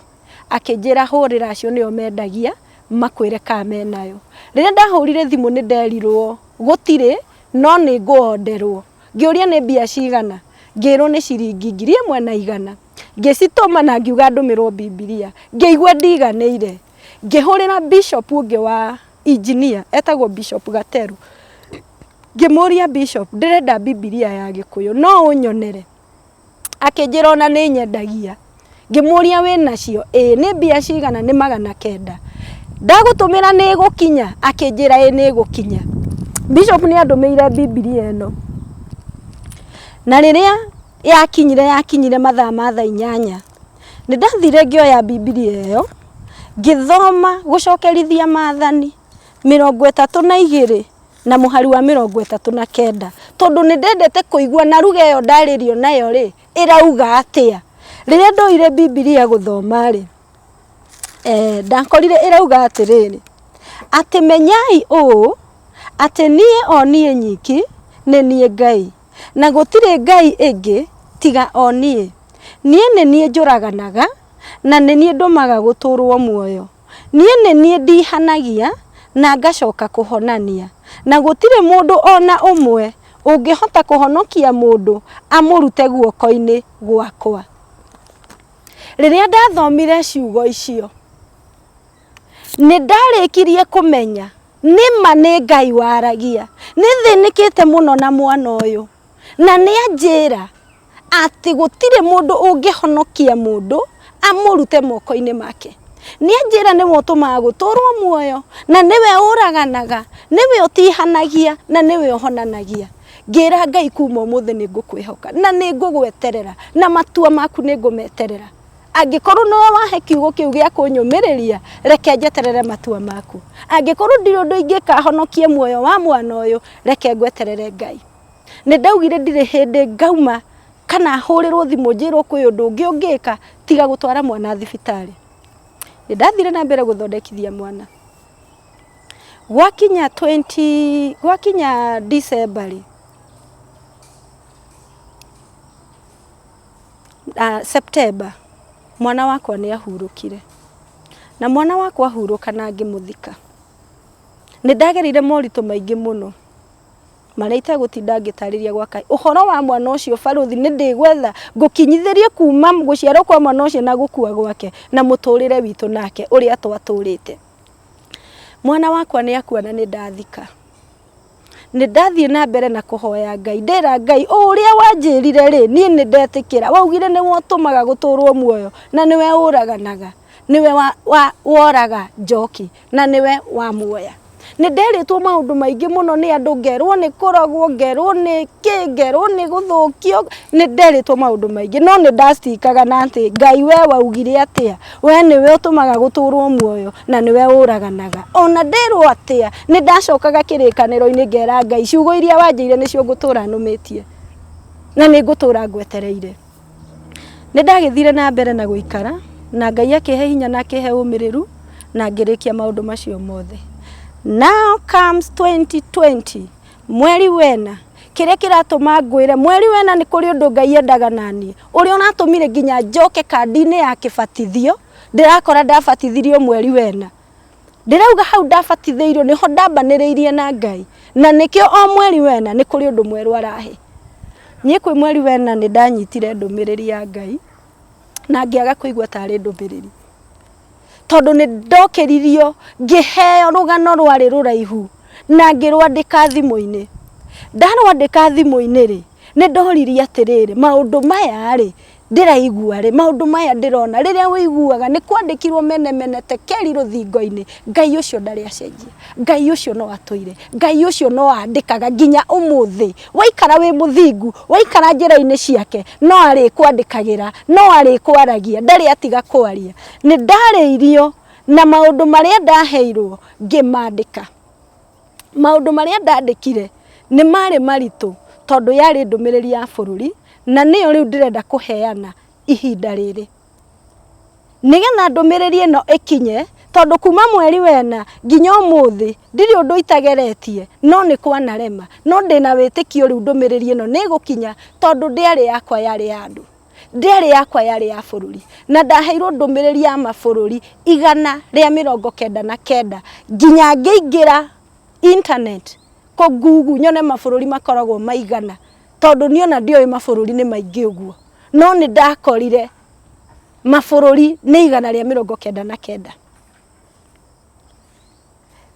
akĩnjĩra hũrĩra acio nĩo mendagia, makwĩre kana menayo. Rĩrĩa ndahũrire thimũ nĩ nderirwo gũtirĩ, no nĩ ngũ order wo. Ngĩũria nĩ mbia cigana, ngĩrwo nĩ ciringi 1,100. Ngĩcitũma na ngiuga ndũmĩrwo Bibilia. Ngĩigua ndiganĩire. Ngĩhũrĩra bishop ũngĩ wa engineer, etagwo Bishop Gateru. Ngĩmũria bishop, ndĩrenda Bibilia ya gĩkũyũ, no ũnyonere? Akĩnjĩra ona nĩ nyendagia. Ngĩmũria wĩnacio? Ĩĩ. Nĩ mbia cigana? Nĩ 900. Ndagũtũmĩra nĩ ĩgũkinya? Akĩnjĩra ĩĩ nĩ ĩgũkinya. Bishop nĩ andũmĩire Bibilia ĩno. Na rĩrĩa yakinyire, yakinyire mathaa ma thaa 8. Nĩ ndathire ngĩoya Bibilia ĩyo, ngĩthoma gũcokerithia maathani 32 na mũhari wa 39, tondũ nĩ ndendete kũigua na ruga ĩyo ndarĩrio nayo rĩ, ĩrauga atĩa. Rĩrĩa ndoire Bibilia gũthoma rĩ, ndakorire ĩrauga atĩrĩrĩ, atĩ menyai ũũ, atĩ niĩ o niĩ nyiki nĩ niĩ Ngai, na gũtirĩ Ngai ĩngĩ tiga o niĩ. Niĩ nĩ niĩ njũraganaga, na nĩ niĩ ndũmaga gũtũũrũo muoyo. Niĩ nĩ niĩ ndihanagia, na ngacoka kũhonania, na gũtirĩ mũndũ o na ũmwe ũngĩhota kũhonokia mũndũ amũrute guoko-inĩ gwakwa. Rĩrĩa ndathomire ciugo icio, nĩ ndarĩkirie kũmenya nĩ ma nĩ Ngai waragia. Nĩ thĩnĩkĩte mũno na mwana ũyũ, na nĩ anjĩra atĩ gũtirĩ mũndũ ũngĩhonokia mũndũ amũrute moko-inĩ make. Nĩ anjĩra nĩwe ũtũmaga gũtũrwo muoyo, na nĩwe ũraganaga, nĩwe ũtihanagia, na nĩwe ũhonanagia. Ngĩra Ngai kuma ũmũthĩ nĩ ngũkwĩhoka na nĩ ngũgweterera na matua maku nĩ ngũmeterera. Angĩkorwo nĩwe wahe kiugo kĩu gĩa kũnyũmĩrĩria, reke njeterere matua maku. Angĩkorwo ndirĩ ũndũ ingĩka honokie muoyo wa mwana ũyũ, reke ngweterere Ngai. Nĩ ndaugire ndirĩ hĩndĩ ngauma kana hũrĩrwo thimũ njĩrwo kwĩ ũndũ ũngĩ ũngĩka tiga gũtwara mwana thibitarĩ. Nĩ ndathire na mbere gũthondekithia mwana. Gwakinya 20, gwakinya December rĩ, September, mwana wakwa nĩ ahurũkire. Na mwana wakwa ahurũka na ngĩmũthika. Nĩ ndagereire moritũ maingĩ mũno marĩa itegũtinda ngĩtarĩria gwa kahinda. Ũhoro wa mwana ũcio barũthi nĩ ndĩgwetha ngũkinyithĩrie kuma gũciarwo kwa mwana ũcio na gũkua gwake na mũtũrĩre witũ nake ũrĩa twatũrĩte. Mwana wakwa nĩ akua na nĩ ndathika. Nĩ ndathiĩ na mbere na kũhoya Ngai, ndĩra Ngai o ũrĩa wanjĩrire rĩ, niĩ nĩ ndetĩkĩra. Waugire nĩwe ũtũmaga gũtũrwo muoyo na nĩwe ũraganaga, nĩwe woraga Njoki na nĩwe wamuoya. Nĩ nderĩtwo maũndũ maingĩ mũno nĩ andũ, ngerwo nĩ kũrogwo, ngerwo nĩ kĩ, ngerwo nĩ gũthũkio, nĩ nderĩtwo maũndũ maingĩ no nĩ ndacitikaga na atĩ Ngai we waugire atĩa, we nĩwe ũtũmaga gũtũrwo muoyo na nĩwe ũraganaga. Ona nderwo atĩa, nĩ ndacokaga kĩrĩkanĩro-inĩ ngera Ngai ciugo iria wanjĩire nĩcio ngũtũra nũmĩtie na nĩ ngũtũra ngwetereire. Nĩ ndagĩthire na mbere na gũikara na Ngai akĩhe hinya na akĩhe ũmĩrĩru na ngĩrĩkia maũndũ macio mothe. Now comes 2020, mweri wena, kĩrĩa kĩratũma ngwĩre mweri wena nĩ kũrĩ ũndũ Ngai endaga naniĩ, ũrĩa ũratũmire nginya njoke kandi-inĩ ya kĩbatithio, ndĩrakora ndabatithirio mweri wena. Ndĩrauga hau ndabatithĩirio nĩho ndambanĩrĩirie na Ngai, na nĩkĩo o mweri wena nĩ kũrĩ ũndũ mwerũ arahe. Niĩ kwĩ mweri wena nĩ ndanyitire ndũmĩrĩri ya Ngai, na ngĩaga kũigua tarĩ ndũmĩrĩri. Tondũ nĩ ndokĩririo ngĩheo rũgano rwarĩ rũraihu na ngĩrwandĩka thimũ-inĩ. Ndarwandĩka thimũ-inĩ rĩ, nĩ ndoririe atĩrĩrĩ, maũndũ maya rĩ, ndĩraigua rĩ, maũndũ maya ndĩrona, rĩrĩa ũiguaga nĩ kwandĩkirwo mene mene tekeri rũthingo-inĩ, Ngai ũcio ndarĩ acenjia, Ngai ũcio no atũire, Ngai ũcio no andĩkaga nginya ũmũthĩ. Waikara wĩ mũthingu, waikara njĩra-inĩ ciake, no arĩkwandĩkagĩra, no arĩkwaragia, ndarĩ atiga kwaria. Nĩ ndarĩirio na maũndũ marĩa ndaheirwo ngĩmandĩka. Maũndũ marĩa ndandĩkire nĩ marĩ maritũ tondũ yarĩ ndũmĩrĩri ya bũrũri na nĩyo rĩu ndĩrenda kũheana ihinda rĩrĩ. Nĩgetha ndũmĩrĩri ĩno ĩkinye tondũ kuma mweri wena nginya ũmũthĩ ndirĩ ũndũ itageretie no nĩ kwanarema no ndĩna wĩtĩkio rĩu ndũmĩrĩri ĩno nĩ ĩgũkinya tondũ ndĩarĩ yakwa yarĩ ya andũ. Ndĩarĩ yakwa yarĩ ya bũrũri. Na ndaheirwo ndũmĩrĩri ya mabũrũri 199 nginya ngĩingĩra internet kũ Google nyone mabũrũri makoragwo maigana tondũ niĩ ona ndioĩ mabũrũri nĩ maingĩ ũguo. No nĩ ndakorire mabũrũri nĩ 199.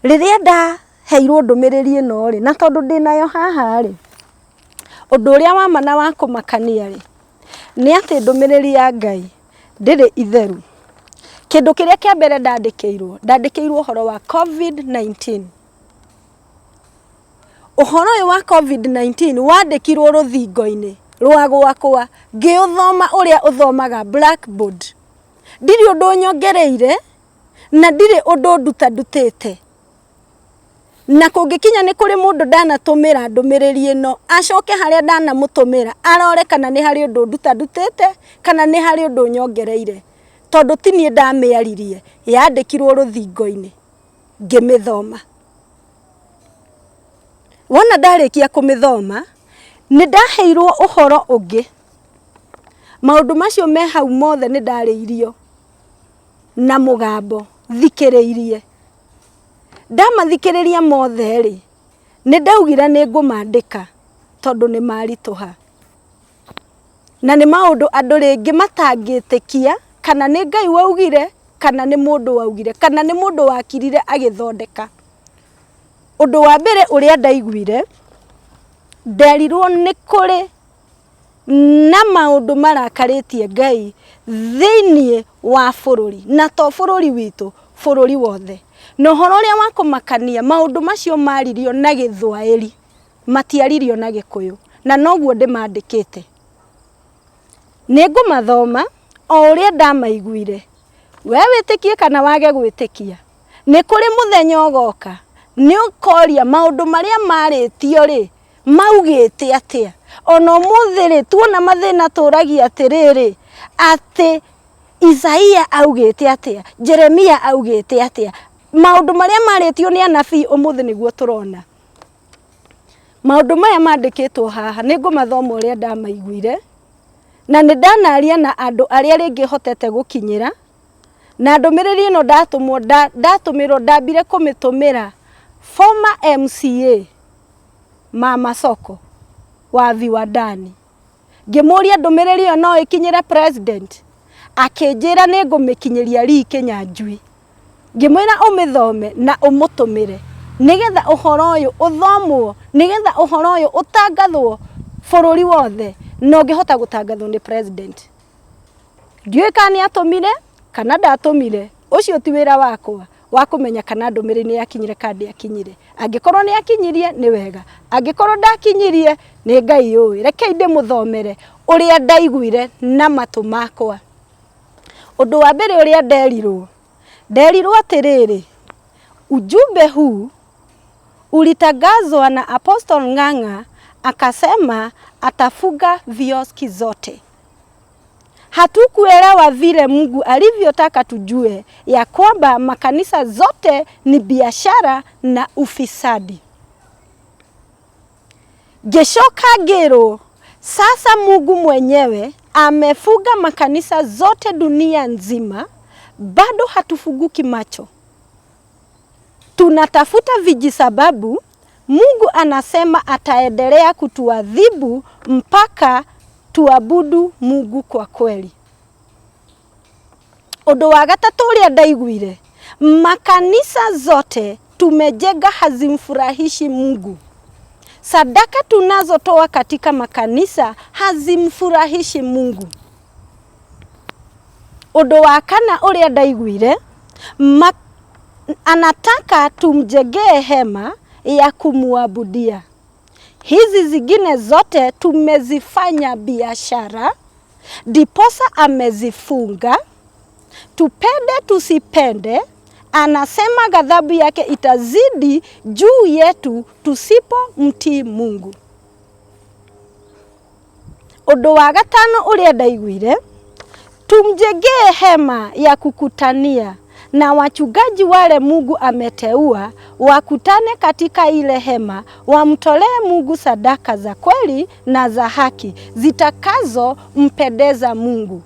Rĩrĩa ndaheirwo ndũmĩrĩri ĩno rĩ, na tondũ ndĩnayo haha rĩ, ũndũ ũrĩa wa ma na wa kũmakania rĩ, nĩ atĩ ndũmĩrĩri ya Ngai ndĩrĩ itheru. Kĩndũ kĩrĩa kĩa mbere ndandĩkĩirwo, ndandĩkĩirwo ũhoro wa Covid-19. Ũhoro ũyũ wa Covid-19 wandĩkirwo rũthingo-inĩ rwa gwakwa, ngĩũthoma ũrĩa ũthomaga blackboard. Ndirĩ ũndũ nyongereire na ndirĩ ũndũ nduta ndutĩte. Na kũngĩkinya nĩ kũrĩ mũndũ ndanatũmĩra ndũmĩrĩri ĩno, acoke harĩa ndanamũtũmĩra arore kana nĩ harĩ ũndũ nduta ndutĩte kana nĩ harĩ ũndũ nyongereire. Tondũ ti niĩ ndamĩaririe, yandĩkirwo rũthingo-inĩ ngĩmĩthoma. Wona ndarĩkia kũmĩthoma, nĩ ndaheirwo ũhoro ũngĩ. Maũndũ macio me hau mothe nĩ ndarĩirio na mũgambo thikĩrĩirie. Ndamathikĩrĩria mothe rĩ, nĩ ndaugire nĩ ngũmandĩka tondũ nĩ maritũha. Na nĩ maũndũ andũ rĩngĩ matangĩtĩkia kana nĩ Ngai waugire kana nĩ mũndũ waugire kana nĩ mũndũ wakirire agĩthondeka. Ũndũ wa mbere ũrĩa ndaiguire, nderirwo nĩ kũrĩ na maũndũ marakarĩtie Ngai thĩinĩ wa bũrũri, na to bũrũri witũ, bũrũri wothe. Na ũhoro ũrĩa wa kũmakania, maũndũ macio maririo na Gĩthwaĩri, matiaririo na Gĩkũyũ, na noguo ndĩmandĩkĩte. Nĩ ngũmathoma o ũrĩa ndamaiguire, we wĩtĩkie kana wage gwĩtĩkia. Nĩ kũrĩ mũthenya ũgoka, nĩ ũkoria maũndũ marĩa marĩtio rĩ, maugĩte atĩa? Ona ũmũthĩ rĩ, tuona mathĩna tũragia atĩrĩrĩ, atĩ Isaia augĩte atĩa? Jeremia augĩte atĩa? Maũndũ marĩa marĩtio nĩ anabii ũmũthĩ nĩguo tũrona. Maũndũ maya mandĩkĩtwo haha nĩ ngũmathoma ũrĩa ndamaiguire, na nĩ ndanaria na andũ arĩa rĩngĩ hotete gũkinyĩra, Na ndũmĩrĩri ĩno ndatũmwo ndatũmĩrwo ndambire kũmĩtũmĩra former MCA Mama Soko wa Viwandani. Ngĩmũria ndũmĩrĩri ĩyo no ĩkinyĩre president, akĩnjĩra nĩ ngũmĩkinyĩria Lee Kinyanjui. Ngĩmwĩra ũmĩthome na ũmũtũmĩre nĩgetha ũhoro ũyũ ũthomwo, nĩgetha ũhoro ũyũ ũtangathwo bũrũri wothe na ũngĩhota gũtangathwo nĩ president. Ndiũĩ kana nĩ atũmire kana ndatũmire, ũcio ti wĩra wakwa wa kũmenya kana ndũmĩrĩri nĩ yakinyire kana ndĩakinyire. Angĩkorwo nĩ akinyirie nĩ wega, angĩkorwo ndakinyirie nĩ Ngai ũĩ. Rekei ndĩmũthomere ũrĩa ndaiguire na matũ makwa. Ũndũ wa mbere ũrĩa nderirwo, nderirwo atĩrĩrĩ, ujumbe huu ulitangazwa na Apostle Ng'ang'a akasema atafunga vioski zote. Hatukuelewa vile Mungu alivyotaka tujue ya kwamba makanisa zote ni biashara na ufisadi. Ngĩcoka ngĩrwo, sasa Mungu mwenyewe amefunga makanisa zote dunia nzima, bado hatufunguki macho. Tunatafuta vijisababu. Mungu anasema ataendelea kutuadhibu mpaka tuabudu Mungu kwa kweli. Ũndũ wa gatatũ ũrĩa ndaiguire, makanisa zote tumejenga hazimfurahishi Mungu. Sadaka tunazotoa katika makanisa hazimfurahishi Mungu. Ũndũ wa kana ũrĩa ndaiguire, ma, anataka tumjengee hema ya kumuabudia. Hizi zingine zote tumezifanya biashara, ndiposa amezifunga. Tupende tusipende, anasema ghadhabu yake itazidi juu yetu tusipomtii Mungu. Ũndũ wa gatano ũrĩa ndaiguire, tumjengee hema ya kukutania na wachungaji wale Mungu ameteua wakutane katika ile hema, wamtolee Mungu sadaka za kweli na za haki zitakazompendeza Mungu.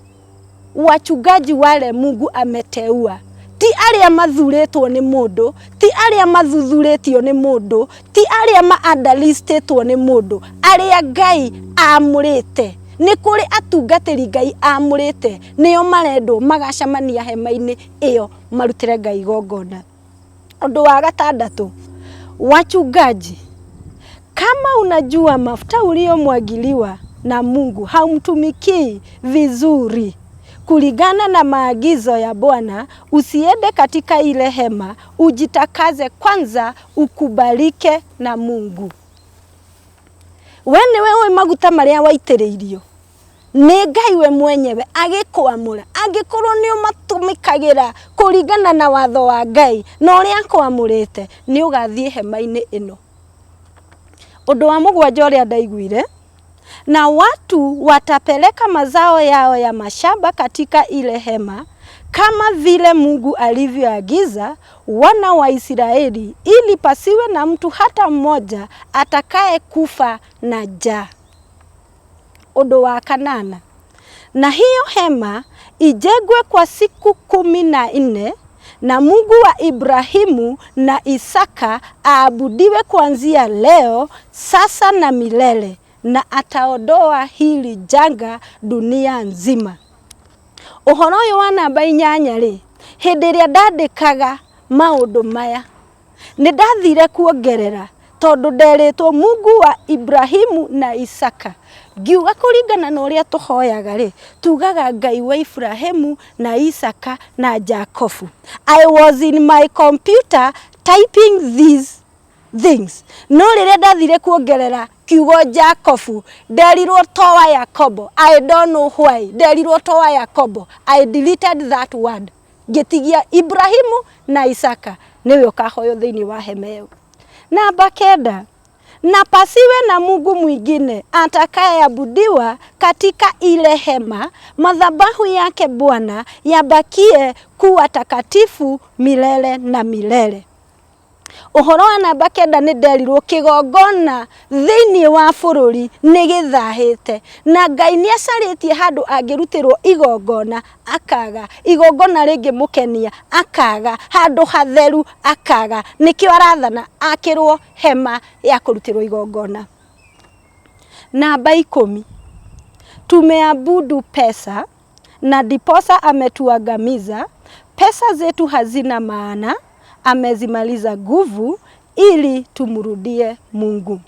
Wachungaji wale Mungu ameteua ti arĩa mathurĩtwo nĩ mũndũ, ti arĩa mathuthurĩtio nĩ mũndũ, ti arĩa ma-underlistĩtwo nĩ mũndũ, arĩa Ngai amũrĩte. Nĩ kũrĩ atungatĩri Ngai amũrĩte, nĩo marendwo magacemania hema-inĩ ĩyo marutĩre Ngai igongona. Ũndũ wa gatandatũ, wachungaji, kama unajua mafuta uliyomwagiliwa na Mungu haumtumikii vizuri kulingana na maagizo ya Bwana, usiende katika ile hema, ujitakaze kwanza ukubalike na Mungu. We nĩwe ũĩ maguta marĩa waitĩrĩirio. Nĩ Ngai we mwenyewe agĩkwamũra. Angĩkorwo nĩ ũmatũmĩkagĩra kũringana na watho wa Ngai na ũrĩa akwamũrĩte, nĩ ũgathiĩ hema-inĩ ĩno. Ũndũ wa mũgwanja ũrĩa ndaiguire, na watu watapeleka mazao yao ya mashamba katika ile hema kama vile Mungu alivyoagiza wana wa Israeli, ili pasiwe na mtu hata mmoja atakaye kufa na njaa. Ũndũ wa kanana, na hiyo hema ijengwe kwa siku 14 na Mungu wa Ibrahimu na Isaka aabudiwe kuanzia leo sasa na milele, na ataondoa hili janga dunia nzima. Ũhoro ũyũ wa namba 8 rĩ, hĩndĩ ĩrĩa ndandĩkaga maũndũ maya nĩ ndathire kuongerera tondũ nderĩtwo Mungu wa Ibrahimu na Isaka. Ngiuga kũringana na ũrĩa tũhoyaga rĩ, tugaga Ngai wa Ibrahimu na Isaka na Jacobu. I was in my computer typing these things. No rĩrĩa ndathire kuongerera kiugo Jacobu, nderirwo toa Yakobo. I don't know why. Nderirwo toa Yakobo. I deleted that word. Ngĩtigia Ibrahimu na Isaka nĩwe ũkahoywo thĩinĩ wa hema ĩyo. Namba 9, na pasiwe na Mungu mwingine atakayeabudiwa katika ile hema, madhabahu yake Bwana yabakie kuwa takatifu milele na milele. Ũhoro wa namba 9 nĩ nderirwo kĩgongona thĩinĩ wa bũrũri nĩ gĩthahĩte, na Ngai nĩ acarĩtie handũ angĩrutĩrwo igongona akaga, igongona rĩngĩmũkenia akaga, handũ hatheru akaga. Nĩkĩo arathana akĩrwo hema ya kũrutĩrwo igongona. Namba 10, tumeabudu pesa na ndiposa ametuangamiza. Pesa zetu hazina maana, amezimaliza nguvu ili tumrudie Mungu.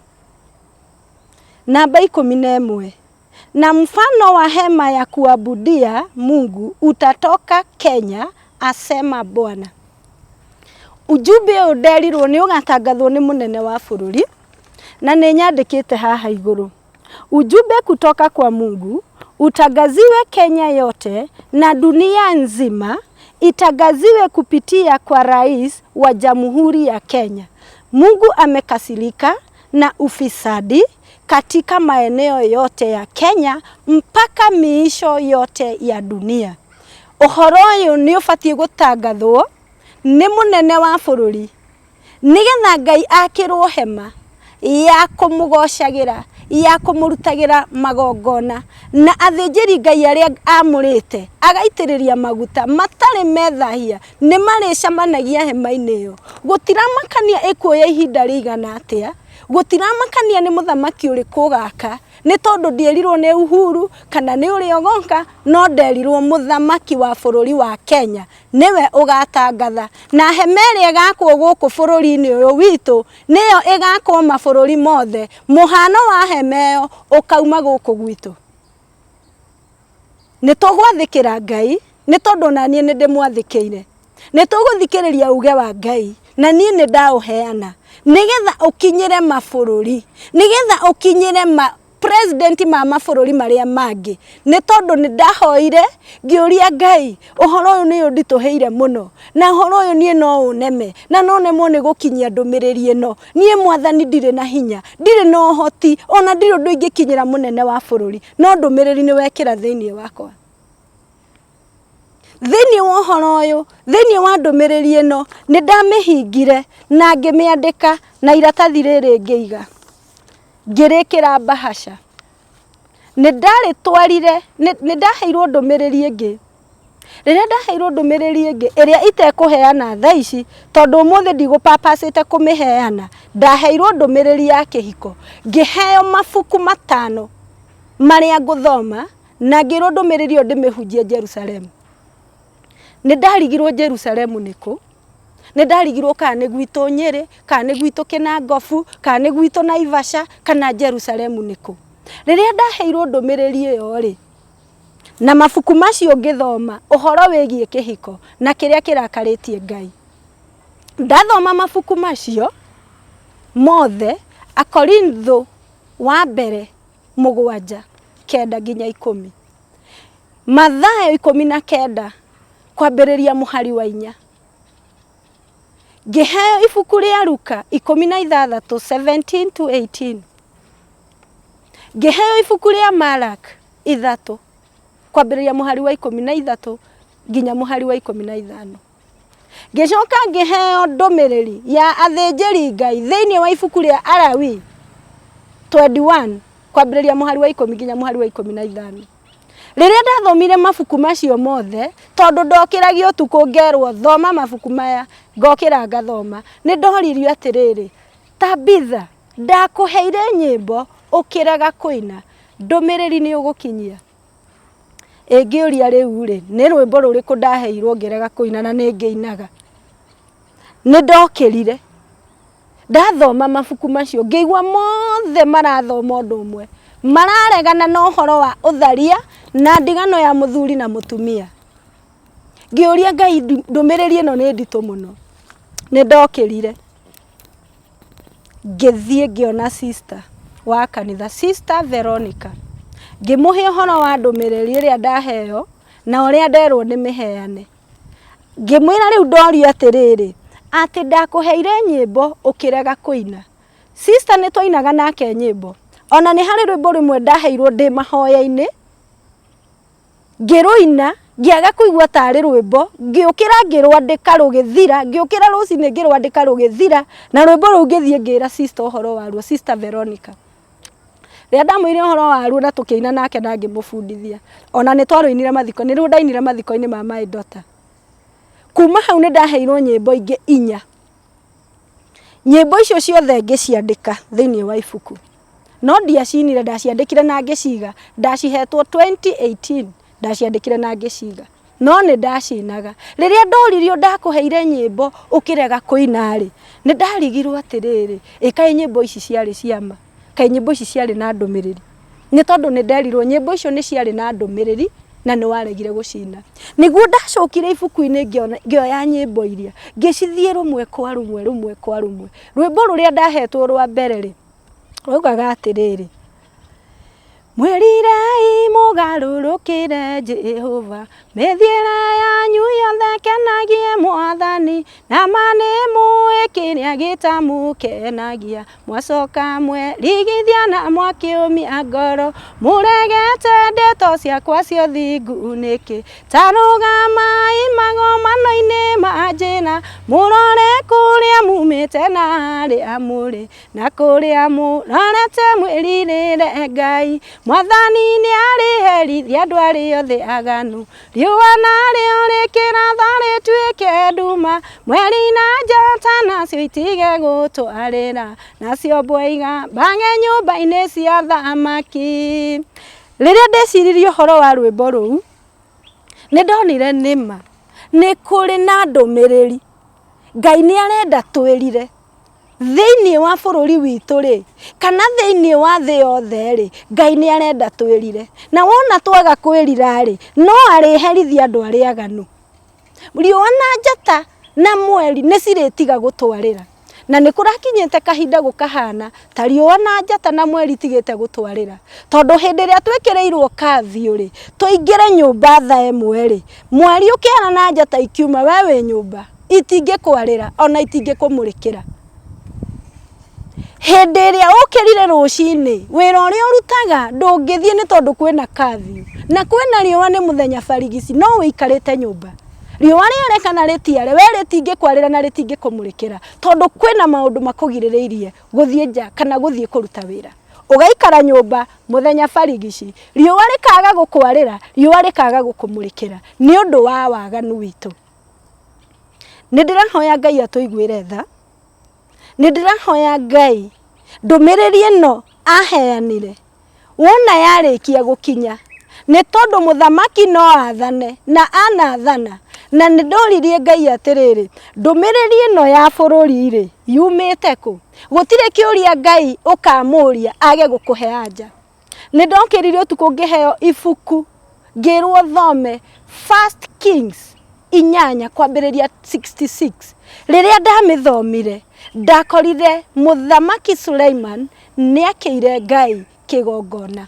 Namba 11, na mfano wa hema ya kuabudia Mungu utatoka Kenya, asema Bwana. Ujumbe ũyũ nderirwo nĩ ũgatangathwo nĩ mũnene wa bũrũri, na nĩ nyandĩkĩte haha igũrũ. Ujumbe kutoka kwa Mungu utangaziwe Kenya yote na dunia nzima, itangaziwe kupitia kwa rais wa Jamhuri ya Kenya. Mungu amekasirika na ufisadi katika maeneo yote ya Kenya mpaka miisho yote ya dunia. Ũhoro ũyũ nĩ ũbatiĩ gũtangathwo nĩ mũnene wa bũrũri nĩgetha Ngai akĩrwo hema ya kũmũgocagĩra, ya kũmũrutagĩra magongona, na athĩnjĩri Ngai arĩa amũrĩte agaitĩrĩria maguta matarĩ methahia nĩ marĩcemanagia hema-inĩ ĩyo. Gũtiramakania ĩkuoya ihinda rĩigana atĩa, gũtiramakania nĩ mũthamaki ũrĩkũ ũgaka, nĩ tondũ ndierirwo nĩ Uhuru kana nĩ ũrĩa ũgoka, no nderirwo mũthamaki wa bũrũri wa Kenya nĩwe ũgatangatha, na hema ĩrĩa ĩgakwo gũkũ bũrũri-inĩ ũyũ witũ nĩyo ĩgakwo mabũrũri mothe. Mũhano wa hema ĩyo ũkauma gũkũ gwitũ. Nĩ tũgwathĩkĩra Ngai nĩ tondũ na niĩ nĩ ndĩmwathĩkĩire. Nĩ tũgũthikĩrĩria uge wa Ngai na niĩ nĩ ndaũheana nĩgetha ũkinyĩre mabũrũri, nĩgetha ũkinyĩre ma president ma mabũrũri marĩa mangĩ. Nĩ tondũ nĩ ndahoire ngĩũria Ngai, ũhoro ũyũ nĩ ũnditũhĩire mũno, na ũhoro ũyũ niĩ no ũneme, na no nemwo nĩ gũkinyia ndũmĩrĩri ĩno. Niĩ Mwathani ndirĩ na hinya, ndirĩ na ũhoti, ona ndirĩ ũndũ ingĩkinyĩra mũnene wa bũrũri, no ndũmĩrĩri nĩ wekĩra thĩinĩ wakwa. Thĩinĩ wa ũhoro ũyũ, thĩinĩ wa ndũmĩrĩri ĩno, nĩ ndamĩhingire na ngĩmĩandĩka na iratathi rĩrĩ ngĩiga, ngĩrĩkĩra bahasha. Nĩ ndarĩtwarire, nĩ ndaheirwo ndũmĩrĩri ĩngĩ. Rĩrĩa ndaheirwo ndũmĩrĩri ĩngĩ ĩrĩa itekũheana thaa ici, tondũ ũmũthĩ ndigũpapacĩte kũmĩheana, ndaheirwo ndũmĩrĩri ya kĩhiko, ngĩheo mabuku 5 marĩa ngũthoma, na ngĩrwo ndũmĩrĩri ĩyo ndĩmĩhunjie Jerusalemu. Nĩ ndarigirwo Jerusalemu nĩkũ, nĩ ndarigirwo kana nĩ gwitũ Nyĩrĩ, kana nĩ gwitũ Kĩnangobu, kana nĩ gwitũ Naivasha, kana Jerusalemu nĩkũ. Rĩrĩa ndaheirwo ndũmĩrĩri ĩyo rĩ, na mabuku macio ngĩthoma ũhoro wĩgiĩ kĩhiko na kĩrĩa kĩrakarĩtie Ngai. Ndathoma mabuku macio mothe, Akorintho wa mbere 7 9 nginya 10. Mathayo 19 kwambĩrĩria mũhari wa 4. Ngĩheo ibuku rĩa Luka 16 17 to 18. Ngĩheo ibuku rĩa Mark 3 kwambĩrĩria mũhari wa 13 nginya mũhari wa 15. Ngĩcoka ngĩheo ndũmĩrĩri ya athĩnjĩri Ngai thĩinĩ wa ibuku rĩa Alawi 21 kwambĩrĩria mũhari wa 10 nginya mũhari wa 15. Rĩrĩa ndathomire mabuku macio mothe, tondũ ndokĩragia ũtukũ ngerwo thoma mabuku maya, ngokĩra ngathoma, nĩ ndoririo atĩrĩrĩ, Tabitha, ndakũheire nyĩmbo ũkĩrega kũina, ndũmĩrĩri nĩ ũgũkinyia? Ĩngĩũria rĩu rĩ, nĩ rwĩmbo rũrĩkũ ndaheirwo ngĩrega kũina na nĩ ngĩinaga? Nĩ ndokĩrire, ndathoma mabuku macio ngĩigua mothe marathoma ũndũ ũmwe, mararegana na ũhoro wa ũtharia na ndigano ya mũthuri na mũtumia. Ngĩũria Ngai ndũmĩrĩri ĩno nĩ nditũ mũno. Nĩ ndokĩrire ngĩthiĩ ngĩona sister wa kanitha, Sister Veronica, ngĩmũhe ũhoro wa ndũmĩrĩri ĩrĩa ndaheo na ũrĩa nderwo ndĩmĩheane. Ngĩmwĩra rĩu ndorio atĩrĩrĩ, atĩ ndakũheire nyĩmbo ũkĩrega kũina. Sister nĩ twainaga nake nyĩmbo, ona nĩ harĩ rwĩmbo rũmwe ndaheirwo ndĩ mahoya-inĩ, ngĩrũina, ngĩaga kũigua tarĩ rwĩmbo, ngĩũkĩra ngĩrwandĩka rũgĩthira, ngĩũkĩra rũcinĩ ngĩrwandĩka rũgĩthira, na rwĩmbo rũu ngĩthiĩ ngĩra sister ũhoro waruo, Sister Veronica. Rĩrĩa ndamwĩrire ũhoro waruo na tũkĩina nake na ngĩmũbundithia, ona nĩ twarũinire mathiko, nĩruo ndainire mathiko-inĩ ma my daughter. Kuma hau nĩ ndaheirwo nyĩmbo ingĩ inya. Nyĩmbo icio ciothe ngĩciandĩka thĩinĩ wa ibuku. No ndiacinire, ndaciandĩkire na ngĩciga. Ndacihetwo 2018, ndaciandĩkire na ngĩciga. No nĩ ndacinaga. Rĩrĩa ndoririo ndakũheire nyĩmbo ũkĩrega kũina-rĩ, nĩ ndarigirwo atĩrĩrĩ, ĩ kaĩ nyĩmbo ici ciarĩ cia ma? Kaĩ nyĩmbo ici ciarĩ na ndũmĩrĩri? Nĩ tondũ nĩ nderirwo nyĩmbo icio nĩ ciarĩ na ndũmĩrĩri na nĩ waregire gũcina. Nĩguo ndacokire ibuku-inĩ ngĩoya nyĩmbo iria, ngĩcithiĩ rũmwe kwa rũmwe, rũmwe kwa rũmwe. Rwĩmbo rũrĩa ndahetwo rwa mbere rĩ, rwaugaga atĩrĩrĩ, Mwĩrirei mũgarũrũkĩre Jehova, mĩthiĩre yanyu yothe kenagie Mwathani, na ma nĩ mũĩ kĩrĩa gĩtamũkenagia. Mwacoka mwerigithia na mwakĩũmia ngoro, mũregete ndeto ciakwa cia ũthingu nĩkĩ? Ta rũgamai magomano-inĩ ma njĩra, mũrore kũrĩa mumĩte na harĩa mũrĩ, na kũrĩa mũrorete mwĩrirĩre Ngai. Mwathani nĩarĩherithia andũ arĩa othe aganu, riũa narĩo rĩkĩratha rĩtuĩke nduma, mweri na njata nacio itige gũtwarĩra, nacio mbwe igambage nyũmba-inĩ cia thamaki. Rĩrĩa ndeciririe ũhoro wa rwĩmbo rũu, nĩ ndonire nĩma nĩ kũrĩ na ndũmĩrĩri. Ngai nĩ arenda twĩrire. Thĩinĩ wa bũrũri witũ rĩ, kana thĩinĩ wa thĩ yothe rĩ, Ngai nĩ arenda twĩrire. Na wona twaga kwĩrira rĩ, no arĩherithia andũ arĩa aganu. Riũa na njata na mweri nĩ cirĩtiga gũtwarĩra. Na nĩ kũrakinyĩte kahinda gũkahana ta riũa na njata na mweri itigĩte gũtwarĩra. Tondũ hĩndĩ ĩrĩa twĩkĩrĩirwo curfew rĩ, tũingĩre nyũmba thaa ĩmwe rĩ, mweri ũkĩara na njata ikiuma we wĩ nyũmba. Itingĩkwarĩra ona itingĩkũmũrĩkĩra. Hĩndĩ ĩrĩa ũkĩrire rũcinĩ, wĩra ũrĩa ũrutaga ndũngĩthiĩ nĩ tondũ kwĩna curfew, na kwĩna riũa nĩ mũthenya barigici no ũikarĩte nyũmba. Riũa rĩare kana rĩtiare, we rĩtingĩkwarĩra na rĩtingĩkũmũrĩkĩra tondũ kwĩna maũndũ makũgirĩrĩirie gũthiĩ nja kana gũthiĩ kũruta wĩra. Ũgaikara nyũmba mũthenya barigici, riũa rĩkaga gũkwarĩra, riũa rĩkaga gũkũmũrĩkĩra nĩ ũndũ wa waganu witũ. Nĩ ndĩrahoya Ngai atũiguĩre tha, nĩ ndĩrahoya Ngai ndũmĩrĩri ĩno aheanire wona yarĩkia gũkinya, nĩ tondũ mũthamaki no athane na anathana, na nĩ ndoririe Ngai atĩrĩrĩ, ndũmĩrĩri ĩno ya bũrũri rĩ, yumĩte kũ? Gũtirĩ kĩũria Ngai ũkamũria age gũkũhe anja. Nĩ ndokĩrire ũtukũ ngĩheo ibuku ngĩrwo thome First Kings 8 kwambĩrĩria 66. Rĩrĩa ndamĩthomire ndakorire mũthamaki Suleiman nĩ akĩire Ngai kĩgongona.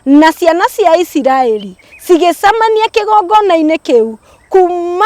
Na ciana cia Isiraeli cigĩcemania kĩgongona-inĩ kĩu kuuma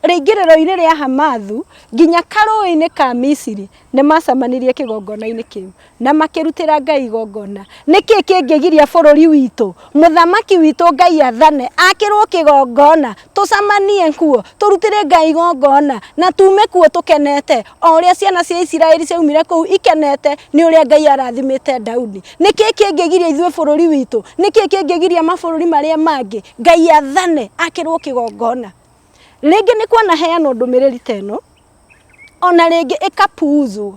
rĩingĩrĩro-inĩ rĩa Hamathu nginya karũũĩ-inĩ ka Misiri, nĩ maacemanirie kĩgongona-inĩ kĩu na makĩrutĩra Ngai igongona. Nĩ kĩĩ kĩngĩgiria bũrũri witũ, mũthamaki witũ Ngai athane, akĩrwo kĩgongona, tũcemanie kuo, tũrutĩre Ngai igongona, na tume kuo tũkenete, o ũrĩa ciana cia Isiraeli ciaumire kũu ikenete nĩ ũrĩa Ngai arathimĩte Daudi? Nĩ kĩĩ kĩngĩgiria ithuĩ bũrũri witũ? Nĩ kĩĩ kĩngĩgiria mabũrũri marĩa mangĩ Ngai athane akĩrwo kĩgongona? Rĩngĩ nĩ kwanaheanwo ndũmĩrĩri ta ĩno, ona rĩngĩ ĩkapuuzwo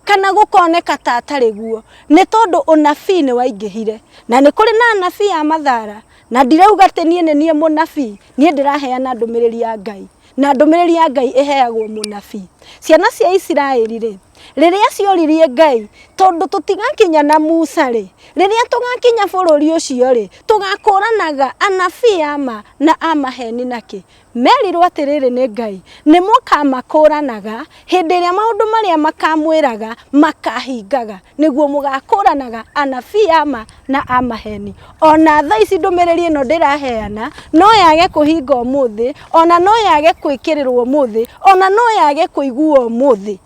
kana gũkoneka ta atarĩ guo, nĩ tondũ ũnabii nĩ waingĩhire. Na nĩ kũrĩ na anabii a mathara, na ndirauga atĩ niĩ nĩ niĩ mũnabii, niĩ ndĩraheana ndũmĩrĩri ya Ngai, na ndũmĩrĩri ya Ngai ĩheagwo mũnabii. Ciana cia Isiraeli rĩ, rĩrĩa cioririe Ngai, tondũ tũtigakinya na Musa rĩ, rĩrĩa tũgakinya bũrũri ũcio rĩ, tũgakũranaga anabii a ma na a maheni nakĩ? Merirwo atĩrĩrĩ nĩ Ngai, nĩ mũkamakũranaga hĩndĩ ĩrĩa maũndũ marĩa makamwĩraga makahingaga, nĩguo mũgakũranaga anabii a ma na a maheni. Ona thaa ici ndũmĩrĩri ĩno ndĩraheana no yage kũhinga ũmũthĩ, ona no yage gwĩkĩrĩrwo ũmũthĩ, ona no yage kũiguo ũmũthĩ.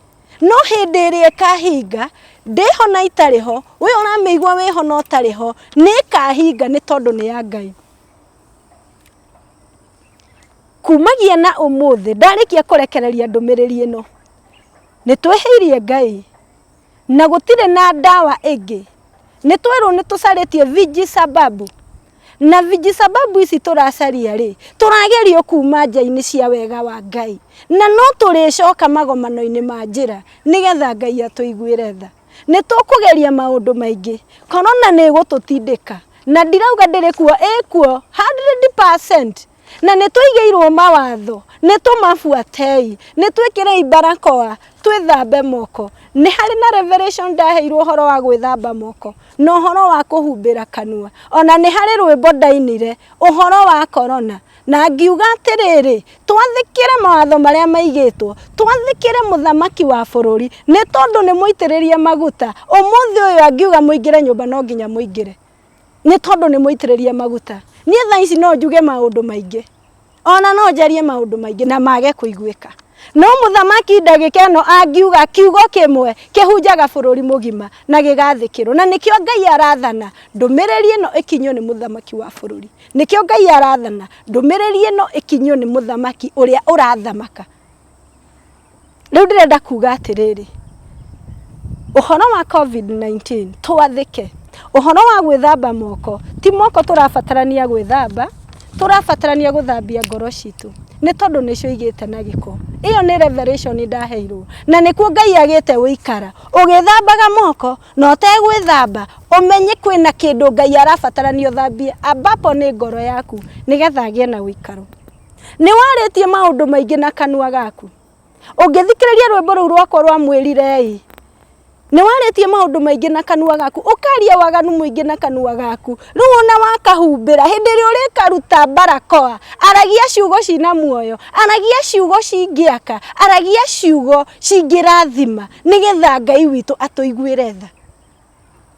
No hĩndĩ ĩrĩa ĩkahinga, ndĩho na itarĩ ho, we ũramĩigua wĩho na ũtarĩ ho, nĩ ĩkahinga nĩ tondũ nĩ ya Ngai. Kumagia na ũmũthĩ ndarĩkia kũrekereria ndũmĩrĩri ĩno, nĩ twĩhĩirie Ngai na gũtirĩ na ndawa ĩngĩ. Nĩ twerwo nĩ tũcarĩtie vijisababu na vijisababu ici tũracaria rĩ, tũragerio kuma nja-inĩ cia wega wa Ngai na no tũrĩcoka magomano-inĩ ma njĩra nĩgetha Ngai atũiguĩre tha. Nĩ tũkũgeria maũndũ maingĩ, korona nĩ ĩgũtũtindĩka, na ndirauga ndĩrĩ kuo, ĩkuo 100%, na nĩ tũigĩirwo mawatho, nĩ tũmabuatei, nĩ twĩkĩrei barakoa, twĩthambe moko. Nĩ harĩ na revelation ndaheirwo ũhoro wa gwĩthamba moko, na ũhoro wa kũhumbĩra kanua. Ona nĩ harĩ rwĩmbo ndainire ũhoro wa korona, Na ngiuga atĩrĩrĩ, Twathĩkĩre mawatho marĩa maigĩtwo, twathĩkĩre mũthamaki wa bũrũri, nĩ tondũ nĩ mũitĩrĩrie maguta. Ũmũthĩ ũyũ angiuga mũingĩre nyũmba no nginya mũingĩre, nĩ tondũ nĩ mũitĩrĩrie maguta. Niĩ thaa ici no njuge maũndũ maingĩ, ona no njarie maũndũ maingĩ na mage kũiguĩka. No mũthamaki ndagĩka ĩno angiuga kiugo kĩmwe kĩhunjaga bũrũri mũgima na gĩgathĩkĩrwo. Na nĩkĩo Ngai arathana ndũmĩrĩri ĩno ĩkinyio nĩ mũthamaki wa bũrũri. Nĩkĩo Ngai arathana ndũmĩrĩri ĩno ĩkinyio nĩ mũthamaki ũrĩa ũrathamaka. Rĩu ndĩrenda kuga atĩrĩrĩ, ũhoro wa COVID-19 twathĩke, ũhoro wa gwĩthamba moko, ti moko tũrabatarania gwĩthamba, tũrabatarania gũthambia ngoro citũ nĩ tondũ nĩcio igĩte na gĩko. Ĩyo nĩ revelation ndaheirwo na nĩkuo Ngai agĩte ũikara ũgĩthambaga moko na ũtegwĩthamba ũmenye kwĩna kĩndũ Ngai arabatarania ũthambie ambapo nĩ ngoro yaku nĩgetha agĩe na ũikaro. Nĩ warĩtie maũndũ maingĩ na kanua gaku. Ũngĩthikĩrĩria rwĩmbo rũu rwakwa rwa mwĩrirei, nĩ warĩtie maũndũ maingĩ na kanua gaku, ũkaria waganu mũingĩ na kanua gaku. Rĩu ona wakahumbĩra, hĩndĩ ĩrĩa ũrĩkaruta barakoa, aragia ciugo cina muoyo, aragia ciugo cingĩaka, aragia ciugo cingĩrathima, nĩgetha Ngai witũ atũiguĩre tha.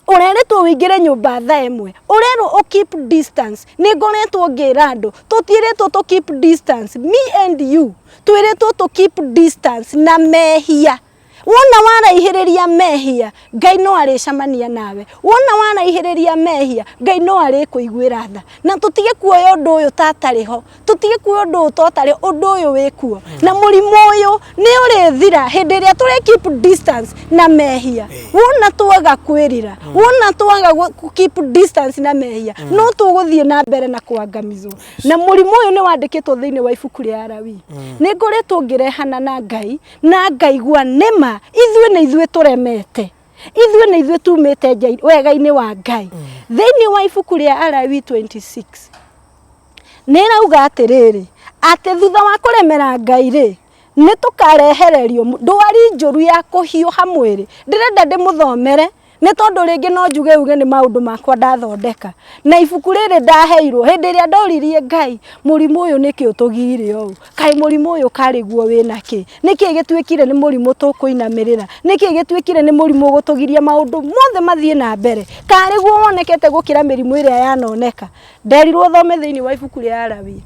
Ũrerĩtwo ũingĩre nyũmba thaa ĩmwe, ũrerwo ũ keep distance. Nĩ ngoretwo ngĩra andũ, tũtiĩrĩtwo tũ keep distance, me and you, twĩrĩtwo tũ keep distance na mehia. Wona waraihĩrĩria mehia, Ngai no arĩcemania nawe. Wona waraihĩrĩria mehia, Ngai no arĩkũiguĩra tha. Na tũtige kuoya ũndũ ũyũ ta atarĩ ho. Tũtige kuoya ũndũ ũyũ ta ũtarĩ ho, ũndũ ũyũ wĩ kuo. Na mũrimũ ũyũ nĩ ũrĩthira hĩndĩ ĩrĩa tũrĩ keep distance na mehia. Wona twaga kwĩrira, wona twaga gũ keep distance na mehia, no tũgũthiĩ na mbere na kũangamizwo. Na mũrimũ ũyũ nĩ wandĩkĩtwo thĩinĩ wa ibuku rĩa Alawii. Nĩ ngoretwo ngĩrehana na Ngai na ngaigua nĩma ithuĩ nĩ ithuĩ tũremete. Ithuĩ nĩ ithuĩ tumĩte wega-inĩ wa Ngai. Thĩinĩ wa ibuku rĩa Alawii 26 nĩ ĩrauga atĩrĩrĩ, atĩ thutha wa kũremera Ngai rĩ, nĩ tũkarehererio ndwari njũru ya kũhiũha mwĩrĩ. Ndĩrenda ndĩmũthomere Nĩ tondũ rĩngĩ no njuge uge nĩ maũndũ makwa ndathondeka. Na ibuku rĩrĩ ndaheirwo hĩndĩ ĩrĩa ndoririe Ngai mũrimũ ũyũ nĩkĩ ũtũgiire ũũ? Kaĩ mũrimũ ũyũ karĩ guo wĩna kĩ? Nĩkĩ gĩtuĩkire nĩ mũrimũ tũkũinamĩrĩra? Nĩkĩ gĩtuĩkire nĩ mũrimũ ũgũtũgiria maũndũ mothe mathiĩ na mbere? Karĩ guo wonekete gũkĩra mĩrimũ ĩrĩa yanoneka? Nderirwo thome thĩinĩ wa ibuku rĩa Alawii.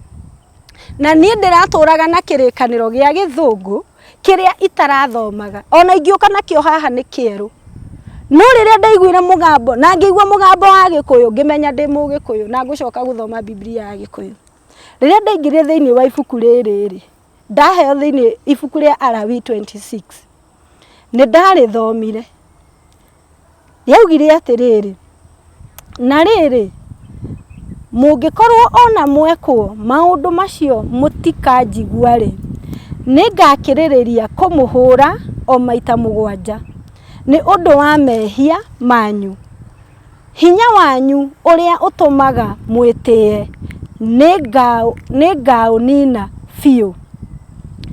Na niĩ ndĩratũraga na kĩrĩkanĩro gĩa gĩthũngũ kĩrĩa itarathomaga ona ingĩũka nakĩo haha nĩ kĩerũ. No rĩrĩa ndaiguire mũgambo na ngĩigua mũgambo wa Gĩkũyũ ngĩmenya ndĩ Mũgĩkũyũ na ngũcoka gũthoma Bibilia ya Gĩkũyũ. Rĩrĩa ndaingĩrire thĩinĩ wa ibuku rĩrĩ rĩ, ndaheo thĩinĩ ibuku rĩa Alawii 26, nĩ ndarĩthomire. Rĩaugire atĩrĩrĩ, na rĩrĩ, mũngĩkorwo o na mwekwo maũndũ macio mũtikanjigua-rĩ, nĩngakĩrĩrĩria kũmũhũra o maita mũgwanja nĩ ũndũ wa mehia manyu. Hinya wanyu ũrĩa ũtũmaga mwĩtĩe nĩngaũnina biũ.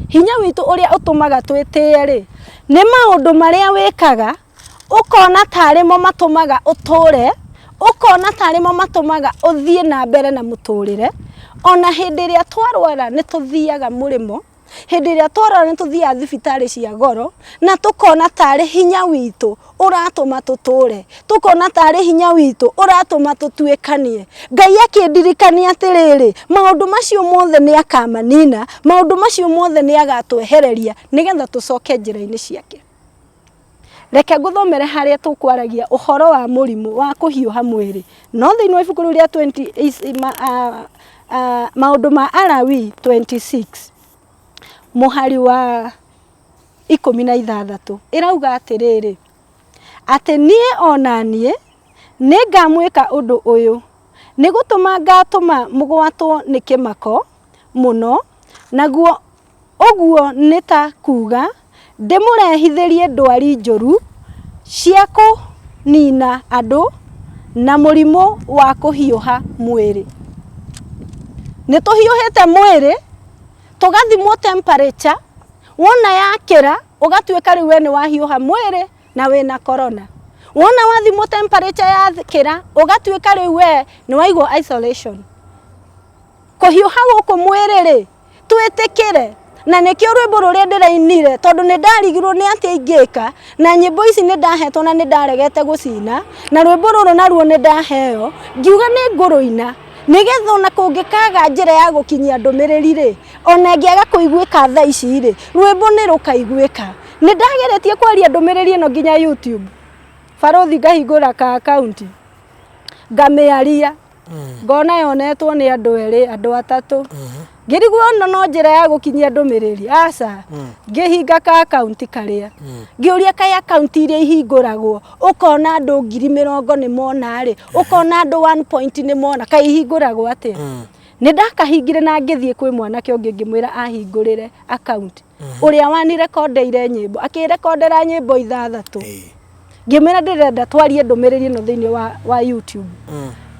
Hinya witũ ũrĩa ũtũmaga twĩtĩe-rĩ, nĩ maũndũ marĩa wĩkaga ũkona tarĩ mo matũmaga ũtũre, ũkona tarĩ mo matũmaga ũthiĩ na mbere na mũtũrĩre, ona hĩndĩ ĩrĩa twarwara nĩ tũthiaga mũrĩmo, hĩndĩ ĩrĩa twarwara nĩ tũthiaga thibitarĩ cia goro, na tũkona tarĩ hinya witũ ũratũma tũtũre, tũkona tarĩ hinya witũ ũratũma tũtuĩkanie. Ngai akĩndirikania atĩrĩrĩ, maũndũ macio mothe nĩ akamanina, maũndũ macio mothe nĩ agatwehereria, nĩgetha tũcoke njĩra-inĩ ciake. Reke ngũthomere harĩa tũkwaragia ũhoro wa mũrimũ wa kũhiũha mwĩrĩ. No thĩinĩ wa ibuku rĩu rĩa 20, Maũndũ ma Alawii 26 mũhari wa 16 ĩrauga atĩrĩrĩ, atĩ niĩ o na niĩ nĩngamwĩka ũndũ ũyũ, nĩ gũtũma ngatũma mũgwatwo nĩ kĩmako mũno, naguo Ũguo nĩ ta kuuga ndĩmũrehithĩrie ndwari njũru cia kũniina andũ na mũrimũ wa kũhiũha mwĩrĩ. Nĩ tũhiũhĩte mwĩrĩ, tũgathimwo temperature, wona yakĩra ũgatuĩka rĩu we nĩ wahiũha mwĩrĩ na wĩna corona. Wona wathimwo temperature yakĩra ũgatuĩka rĩu we nĩ waigwo isolation. Kũhiũha gũkũ mwĩrĩ-rĩ, twĩtĩkĩre na nĩkĩo rwĩmbo rũrĩa ndĩrainire tondũ nĩ ndarigirwo nĩ atĩa ingĩka na nyĩmbo ici nĩ ndahetwo na nĩ ndaregete gũcina na rwĩmbo rũrũ naruo nĩ ndaheo ngiuga nĩ ngũrũina nĩgetha ona kũngĩkaga njĩra ya gũkinyia ndũmĩrĩri rĩ ona ĩngĩaga kũiguĩka thaa ici rĩ rwĩmbo nĩ rũkaiguĩka. Nĩ ndageretie kwaria ndũmĩrĩri ĩno nginya YouTube barũthi ngahingũra ka account ngamĩaria ngona yonetwo nĩ andũ erĩ andũ atatũ ngĩrigwo ĩno no njĩra ya gũkinyia ndũmĩrĩri aca ngĩhinga ka akaunti karĩa ngĩũria kaĩ akaunti iria ihingũragwo ũkona andũ 20,000 nĩ mona rĩ ũkona andũ 1 point nĩ mona kaĩ ihingũragwo atĩa nĩ ndakahingire na ngĩthiĩ kwĩ mwanake ũngĩ ngĩmwĩra ahingũrĩre akaunti ũrĩa wanirekondeire nyĩmbo akĩrekondera nyĩmbo ithathatũ Ngĩmwĩra ndĩrenda twarie ndũmĩrĩri ĩno thĩinĩ wa YouTube.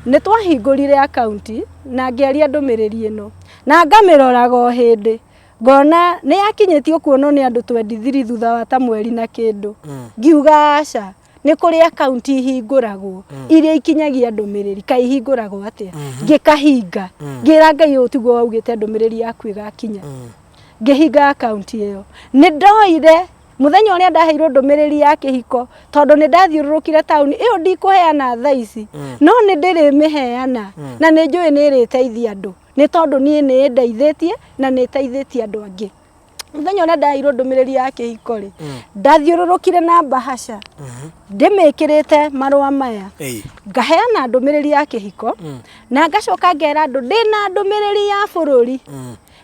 Nĩ twahingũrire akaunti na ngĩaria ndũmĩrĩri ĩno. Na ngamĩroraga o hĩndĩ, ngona nĩ yakinyĩtio kuonwo nĩ andũ 23 thutha wa ta mweri na kĩndũ. Ngiuga aca, nĩ kũrĩ akaunti ihingũragwo iria ikinyagia ndũmĩrĩri, kaĩ ihingũragwo atĩa? Ngĩkahinga, ngĩra Ngai ũũ tiguo waugĩte ndũmĩrĩri yaku ĩgakinya. Ngĩhinga akaunti ĩyo. Nĩ ndoire Mũthenya ũrĩa ndaheirwo ndũmĩrĩri ya kĩhiko, tondũ nĩ ndathiũrũrũkire taũni ĩyo ndikũheana thaa ici, no nĩ ndĩrĩmĩheana na nĩ njũĩ nĩ ĩrĩteithia andũ, nĩ tondũ niĩ nĩ ĩndeithĩtie na nĩ ĩteithĩtie andũ angĩ. Mũthenya ũrĩa ndaheirwo ndũmĩrĩri ya kĩhiko rĩ, ndathiũrũrũkire na mbahaca ndĩmĩkĩrĩte marũa maya, ngaheana ndũmĩrĩri ya kĩhiko na ngacoka ngera andũ ndĩna ndũmĩrĩri ya bũrũri.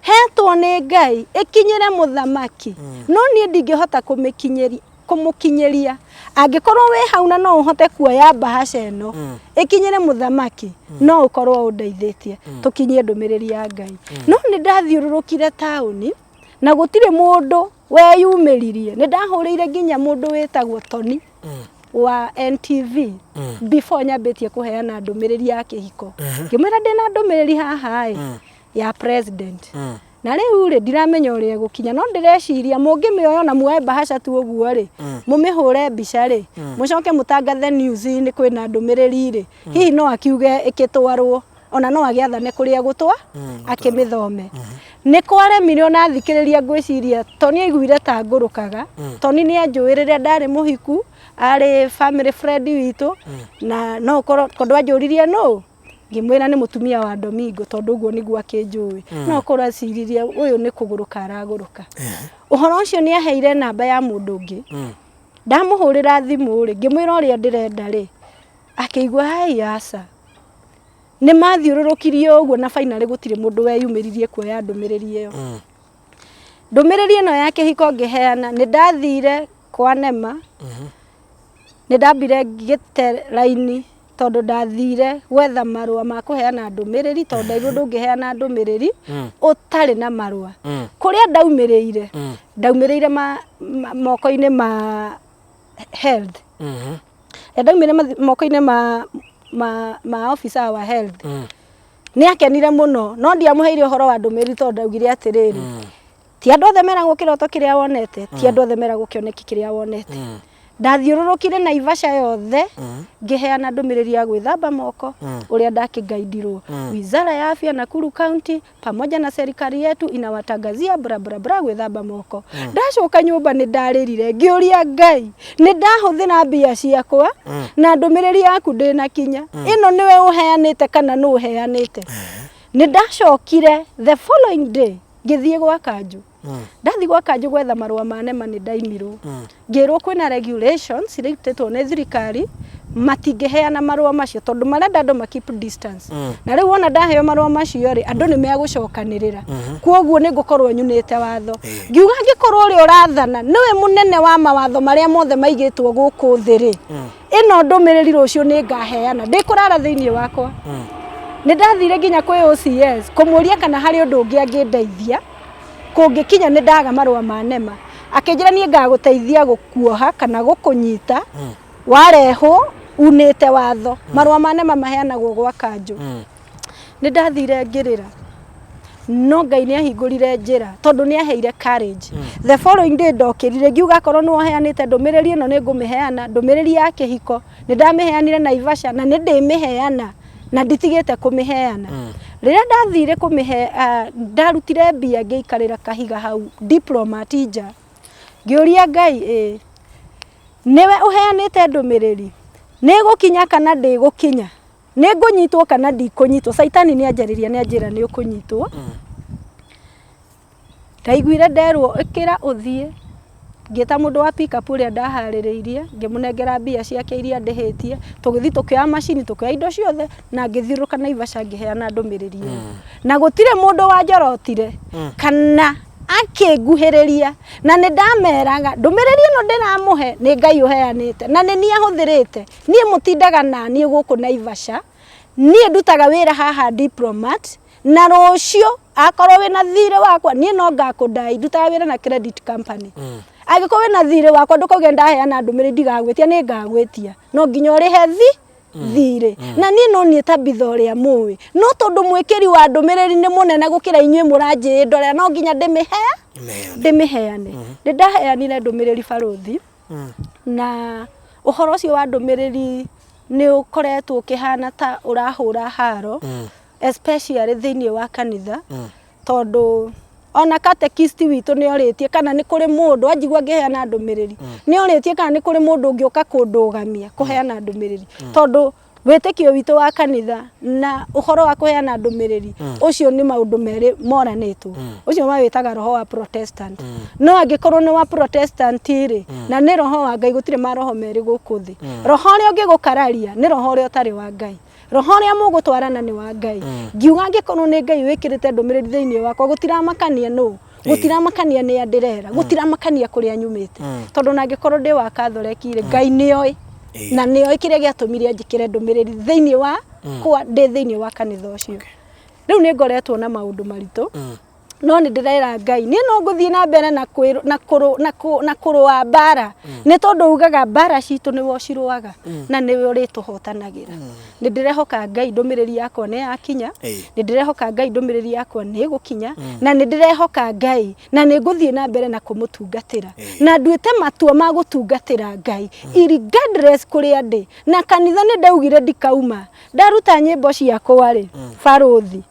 Hetwo nĩ Ngai ĩkinyĩre mũthamaki, no niĩ ndingĩhota kũmũkinyĩria. Angĩkorwo wĩ hau na no ũhote kuoya mbahaca ĩno ĩkinyĩre mũthamaki, no ũkorwo ũndeithĩtie tũkinyie ndũmĩrĩri ya Ngai. No nĩ ndathiũrũrũkire taũni na gũtirĩ mũndũ weyumĩririe. Nĩ ndahũrĩire nginya mũndũ wĩtagwo Tony wa NTV before nyambĩtie kũheana ndũmĩrĩri ya kĩhiko. Ngĩmwĩra ndĩna ndũmĩrĩri haha ĩ, ya president. Na rĩu rĩ, ndiramenya ũrĩa ĩgũkinya, no ndĩreciria mũngĩmĩoya ona muoe mbahaca tu ũguo rĩ, mũmĩhũre mbica rĩ, mũcoke mũtangathe news-inĩ kwĩna ndũmĩrĩri rĩ, hihi no akiuge ĩkĩtwarwo, ona no agĩathane kũrĩa gũtwa akĩmĩthome. Nĩ kwaremire ona thikĩrĩria ngwĩciria Toni aiguire ta ngũrũkaga, Toni nĩ anjũĩ rĩrĩa ndarĩ mũhiku, arĩ family friend witũ, na no ũkorwo tondũ anjũririe nũ, ngĩmwĩra nĩ mũtumia wa Domingo tondũ ũguo nĩguo akĩnjũĩ. No ũkorwo eciririe ũyũ nĩ kũgũrũka aragũrũka. Ũhoro ũcio nĩ aheire namba ya mũndũ ũngĩ. Ndamũhũrĩra thimũ rĩ, ngĩmwĩra ũrĩa ndĩrenda rĩ, akĩigua hai aca. Nĩ mathiũrũrũkirie ũguo na finally gũtirĩ mũndũ weyumĩririe kuoya ndũmĩrĩri ĩyo. Ndũmĩrĩri ĩno ya kĩhiko ngĩheana, nĩ ndathire kwa Nema, nĩ ndambire ngĩte raini tondũ ndathire gwetha marũa ma kũheana ndũmĩrĩri tondũ ndairwo ndũngĩheana ndũmĩrĩri ũtarĩ na marũa. Kũrĩa ndaumĩrĩire, ndaumĩrĩire moko-inĩ ma health. Ndaumĩrĩire moko-inĩ ma officer wa health. Nĩ akenire mũno no ndiamũheire ũhoro wa ndũmĩrĩri tondũ ndaugire atĩrĩrĩ, ti andũ othe meragwo kĩroto kĩrĩa wonete, ti andũ othe meragwo kĩoneki kĩrĩa wonete. Ndathiũrũrũkire Naivasha yothe ngĩheana ndũmĩrĩri ya gwĩthamba moko ũrĩa ndakĩgaindirwo. Wizara ya Afya Nakuru County pamoja na serikali yetu inawatangazia bra bra bra gwĩthamba moko. Ndacoka nyũmba nĩ ndarĩrire ngĩũria Ngai nĩ ndahũthĩra mbia ciakwa na ndũmĩrĩri yaku ndĩnakinya, ĩno nĩwe ũheanĩte kana nũ ũheanĩte? Nĩ ndacokire the following day ngĩthiĩ gwa kanjũ. Ndathiĩ gwa kanjũ gwetha marũa ma NEMA nĩ ndaimirwo. Ngĩrwo kwĩna regulations irutĩtwo nĩ thirikari matingĩheana marũa macio tondũ marenda andũ ma keep distance. Na rĩu wona ndaheo marũa macio rĩ, andũ nĩ megũcokanĩrĩra. Kwoguo nĩ ngũkorwo nyunĩte watho. Ngiuga angĩkorwo ũrĩa ũrathana nĩwe mũnene wa mawatho marĩa mothe maigĩtwo gũkũ thĩ rĩ, ĩno ndũmĩrĩri rũciũ nĩ ngaheana, ndĩkũrara thĩinĩ wakwa. Nĩ ndathire nginya kwĩ OCS kũmũria kana harĩ ũndũ ũngĩ angĩndeithia kũngĩkinya nĩ ndaga marũa ma NEMA. Akĩnjĩra niĩ ngagũteithia gũkuoha kana gũkũnyita warehwo unĩte watho. Marũa ma NEMA maheanagwo gwa kanjũ. Nĩ ndathire ngĩrĩra no Ngai nĩ ahingũrire njĩra tondũ nĩ aheire courage. The following day ndokĩrire ngiuga akorwo nĩ ũheanĩte ndũmĩrĩri ĩno nĩ ngũmĩheana, ndũmĩrĩri ya kĩhiko nĩ ndamĩheanire Naivasha na nĩ ndĩmĩheana na nditigĩte kũmĩheana. Rĩrĩa ndathire kũmĩhe, ndarutire mbia ngĩikarĩra kahiga hau Diplomat nja, ngĩũria Ngai ĩ nĩwe ũheanĩte ndũmĩrĩri, nĩ ĩgũkinya kana ndĩgũkinya? Nĩ ngũnyitwo kana ndikũnyitwo? Caitani nĩ anjarĩria nĩ anjĩra nĩ ũkũnyitwo. Ndaiguire nderwo ĩkĩra ũthiĩ, ngĩta mũndũ wa pick up ũrĩa ndaharĩrĩirie, ngĩmũnengera mbia ciake iria ndĩhĩtie, tũgĩthiĩ tũkĩoya macini, tũkĩoya indo ciothe, na ngĩthiũrũrũka Naivasha ngĩheana ndũmĩrĩri ĩyo. Na gũtirĩ mũndũ wanjorotire kana akĩnguhĩrĩria, na nĩ ndameraga ndũmĩrĩri ĩno ndĩramũhe nĩ Ngai ũheanĩte, na nĩ niĩ ahũthĩrĩte. Niĩ mũtindaga naniĩ gũkũ Naivasha, niĩ ndutaga wĩra haha Diplomat, na rũciũ akorwo wĩna thirĩ wakwa niĩ no ngakũndai, ndutaga wĩra na credit company. Angĩkorwo wĩna thirĩ wakwa ndũkauge ndaheana ndũmĩrĩri ndigagwĩtia, nĩ ngagwĩtia, no nginya ũrĩhe thirĩ. Na niĩ no niĩ Tabitha ũrĩa mũĩ, no tondũ mwĩkĩri wa ndũmĩrĩri nĩ mũnene gũkĩra inyuĩ mũranjĩndorera, no nginya ndĩmĩheane. Nĩ ndaheanire ndũmĩrĩri barũthi, na ũhoro ũcio wa ndũmĩrĩri nĩ ũkoretwo ũkĩhana ta ũrahũra haro, especially thĩinĩ wa kanitha, tondũ ona catechist witũ nĩ orĩtie kana nĩ kũrĩ mũndũ anjigua ngĩheana ndũmĩrĩri, nĩ orĩtie kana nĩ kũrĩ mũndũ ũngĩũka kũndũgamia kũheana ndũmĩrĩri, tondũ wĩtĩkio witũ wa kanitha na ũhoro wa kũheana ndũmĩrĩri ũcio nĩ maũndũ merĩ moranĩtwo. Ũcio mawĩtaga roho wa Protestant. No angĩkorwo nĩ wa Protestant rĩ, na nĩ roho wa Ngai, gũtirĩ maroho merĩ gũkũ thĩ. Roho ũrĩa ũngĩgũkararia nĩ roho ũrĩa ũtarĩ wa Ngai. Roho ũrĩa mũgũtwarana nĩ wa Ngai. Ngiuga angĩkorwo nĩ Ngai wĩkĩrĩte ndũmĩrĩri thĩinĩ wakwa, gũtiramakania nũ, gũtiramakania nĩ a ndĩrera, gũtiramakania kũrĩa nyumĩte. Tondũ ona angĩkorwo ndĩ wa Catholic rĩ, Ngai nĩoĩ. Na nĩoĩ kĩrĩa gĩatũmire anjĩkĩre ndũmĩrĩri thĩinĩ wa kwa ndĩ thĩinĩ wa kanitha ũcio. Rĩu nĩ ngoretwo na maũndũ maritũ. No nĩ ndĩrera Ngai niĩ no ngũthiĩ na mbere na kwĩrũ- na kũrũ- na kũ- na kũrũa mbara, nĩ tondũ ugaga mbara citũ nĩwe ũcirũaga na nĩwe ũrĩtũhotanagĩra. Nĩ ndĩrehoka Ngai ndũmĩrĩri yakwa nĩ yakinya. Nĩ ndĩrehoka Ngai ndũmĩrĩri yakwa nĩ ĩgũkinya, na nĩ ndĩrehoka Ngai na nĩ ngũthiĩ na mbere na kũmũtungatĩra, na nduĩte matua ma gũtungatĩra Ngai irregardless kũrĩa ndĩ. Na kanitha nĩ ndaugire ndikauma ndaruta nyĩmbo ciakwa rĩ, barũthi.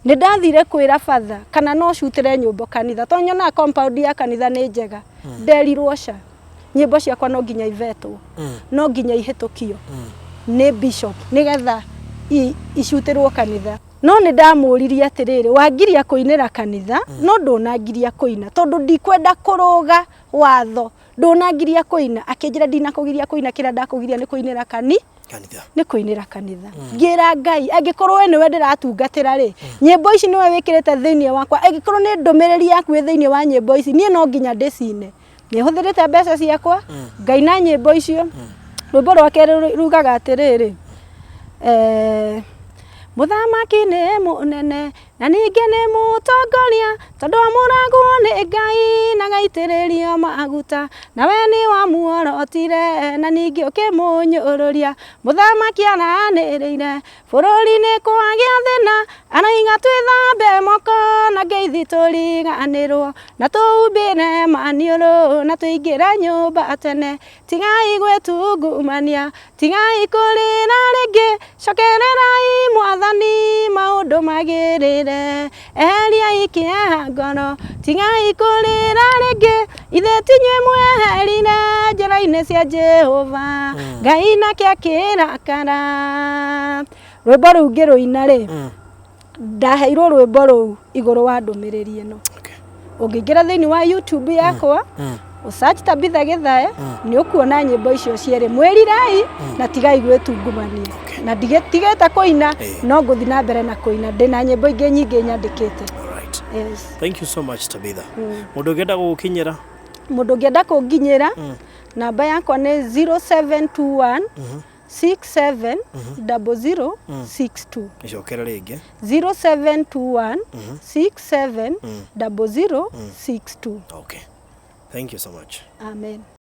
Nĩ ndathire kwĩra batha kana no cutĩre nyũmbo kanitha, tondũ nyonaga compound ya kanitha nĩ njega. Nderirwo ca, nyĩmbo ciakwa no nginya ivetwo, no nginya ihĩtũkio nĩ bishop nĩgetha icutĩrwo kanitha. No nĩ ndamũririe atĩrĩrĩ, wangiria kũinĩra kanitha, no ndũnangiria kũina, tondũ ndikwenda kũrũga watho, ndũnangiria kũina. Akĩnjĩra ndinakũgiria kũina, kĩrĩa ndakũgiria nĩ kũinĩra kani Kanitha. Nĩ kũinĩra kanitha. Ngĩra Ngai, angĩkorwo we nĩwe ndĩratungatĩra rĩ, nyĩmbo ici nĩwe wĩkĩrĩte thĩinĩ wakwa, angĩkorwo nĩ ndũmĩrĩri yaku ĩ thĩinĩ wa nyĩmbo ici, niĩ no nginya ndĩcine. Nĩ hũthĩrĩte mbeca ciakwa ngaina nyĩmbo icio. Rwĩmbo rwa kerĩ rugaga atĩrĩrĩ, mũthamaki nĩ mũnene na ningĩ nĩ mũtongoria, tondũ amũragwo nĩ Ngai na agaitĩrĩrio maguta, nawe nĩ wamuorotire na ningĩ ũkĩmũnyũrũria. Mũthamaki aranĩrĩire bũrũri nĩ kwagĩa thĩna, araiga twĩthambe moko na ngeithi tũriganĩrwo, na tũhumbĩre maniũrũ na tũingĩre nyũmba tene. Tigai gwĩtungumania, tigai kũrĩra rĩngĩ, cokererai Mwathani maũndũ magĩrĩre, eheriai kĩeha ngoro, tigai kũrĩra rĩngĩ, ithe tinyuĩ mweherire njĩra-inĩ cia Jehova, Ngai nake akĩrakara. Rwĩmbo rũu ngĩrũina rĩ, ndaheirwo rwĩmbo rũu igũrũ wa ndũmĩrĩri ĩno. Ũngĩingĩra thĩinĩ wa YouTube yakwa, ũsearch Tabitha Gĩthae, nĩ ũkuona nyĩmbo icio cierĩ, mwĩrirei na tigai gwĩtungumania. Na nditigĩte kũina, no ngũthiĩ na mbere na kũina, ndĩna nyĩmbo ingĩ nyingĩ nyandĩkĩte. Alright. Yes. Thank you so much, Tabitha. Mũndũ ũngĩenda gũgũkinyĩra? Mũndũ ũngĩenda kũnginyĩra, namba yakwa nĩ 0721 67 00 62. Icokere rĩngĩ. 0721 67 00 62. Okay. Thank you so much. Amen.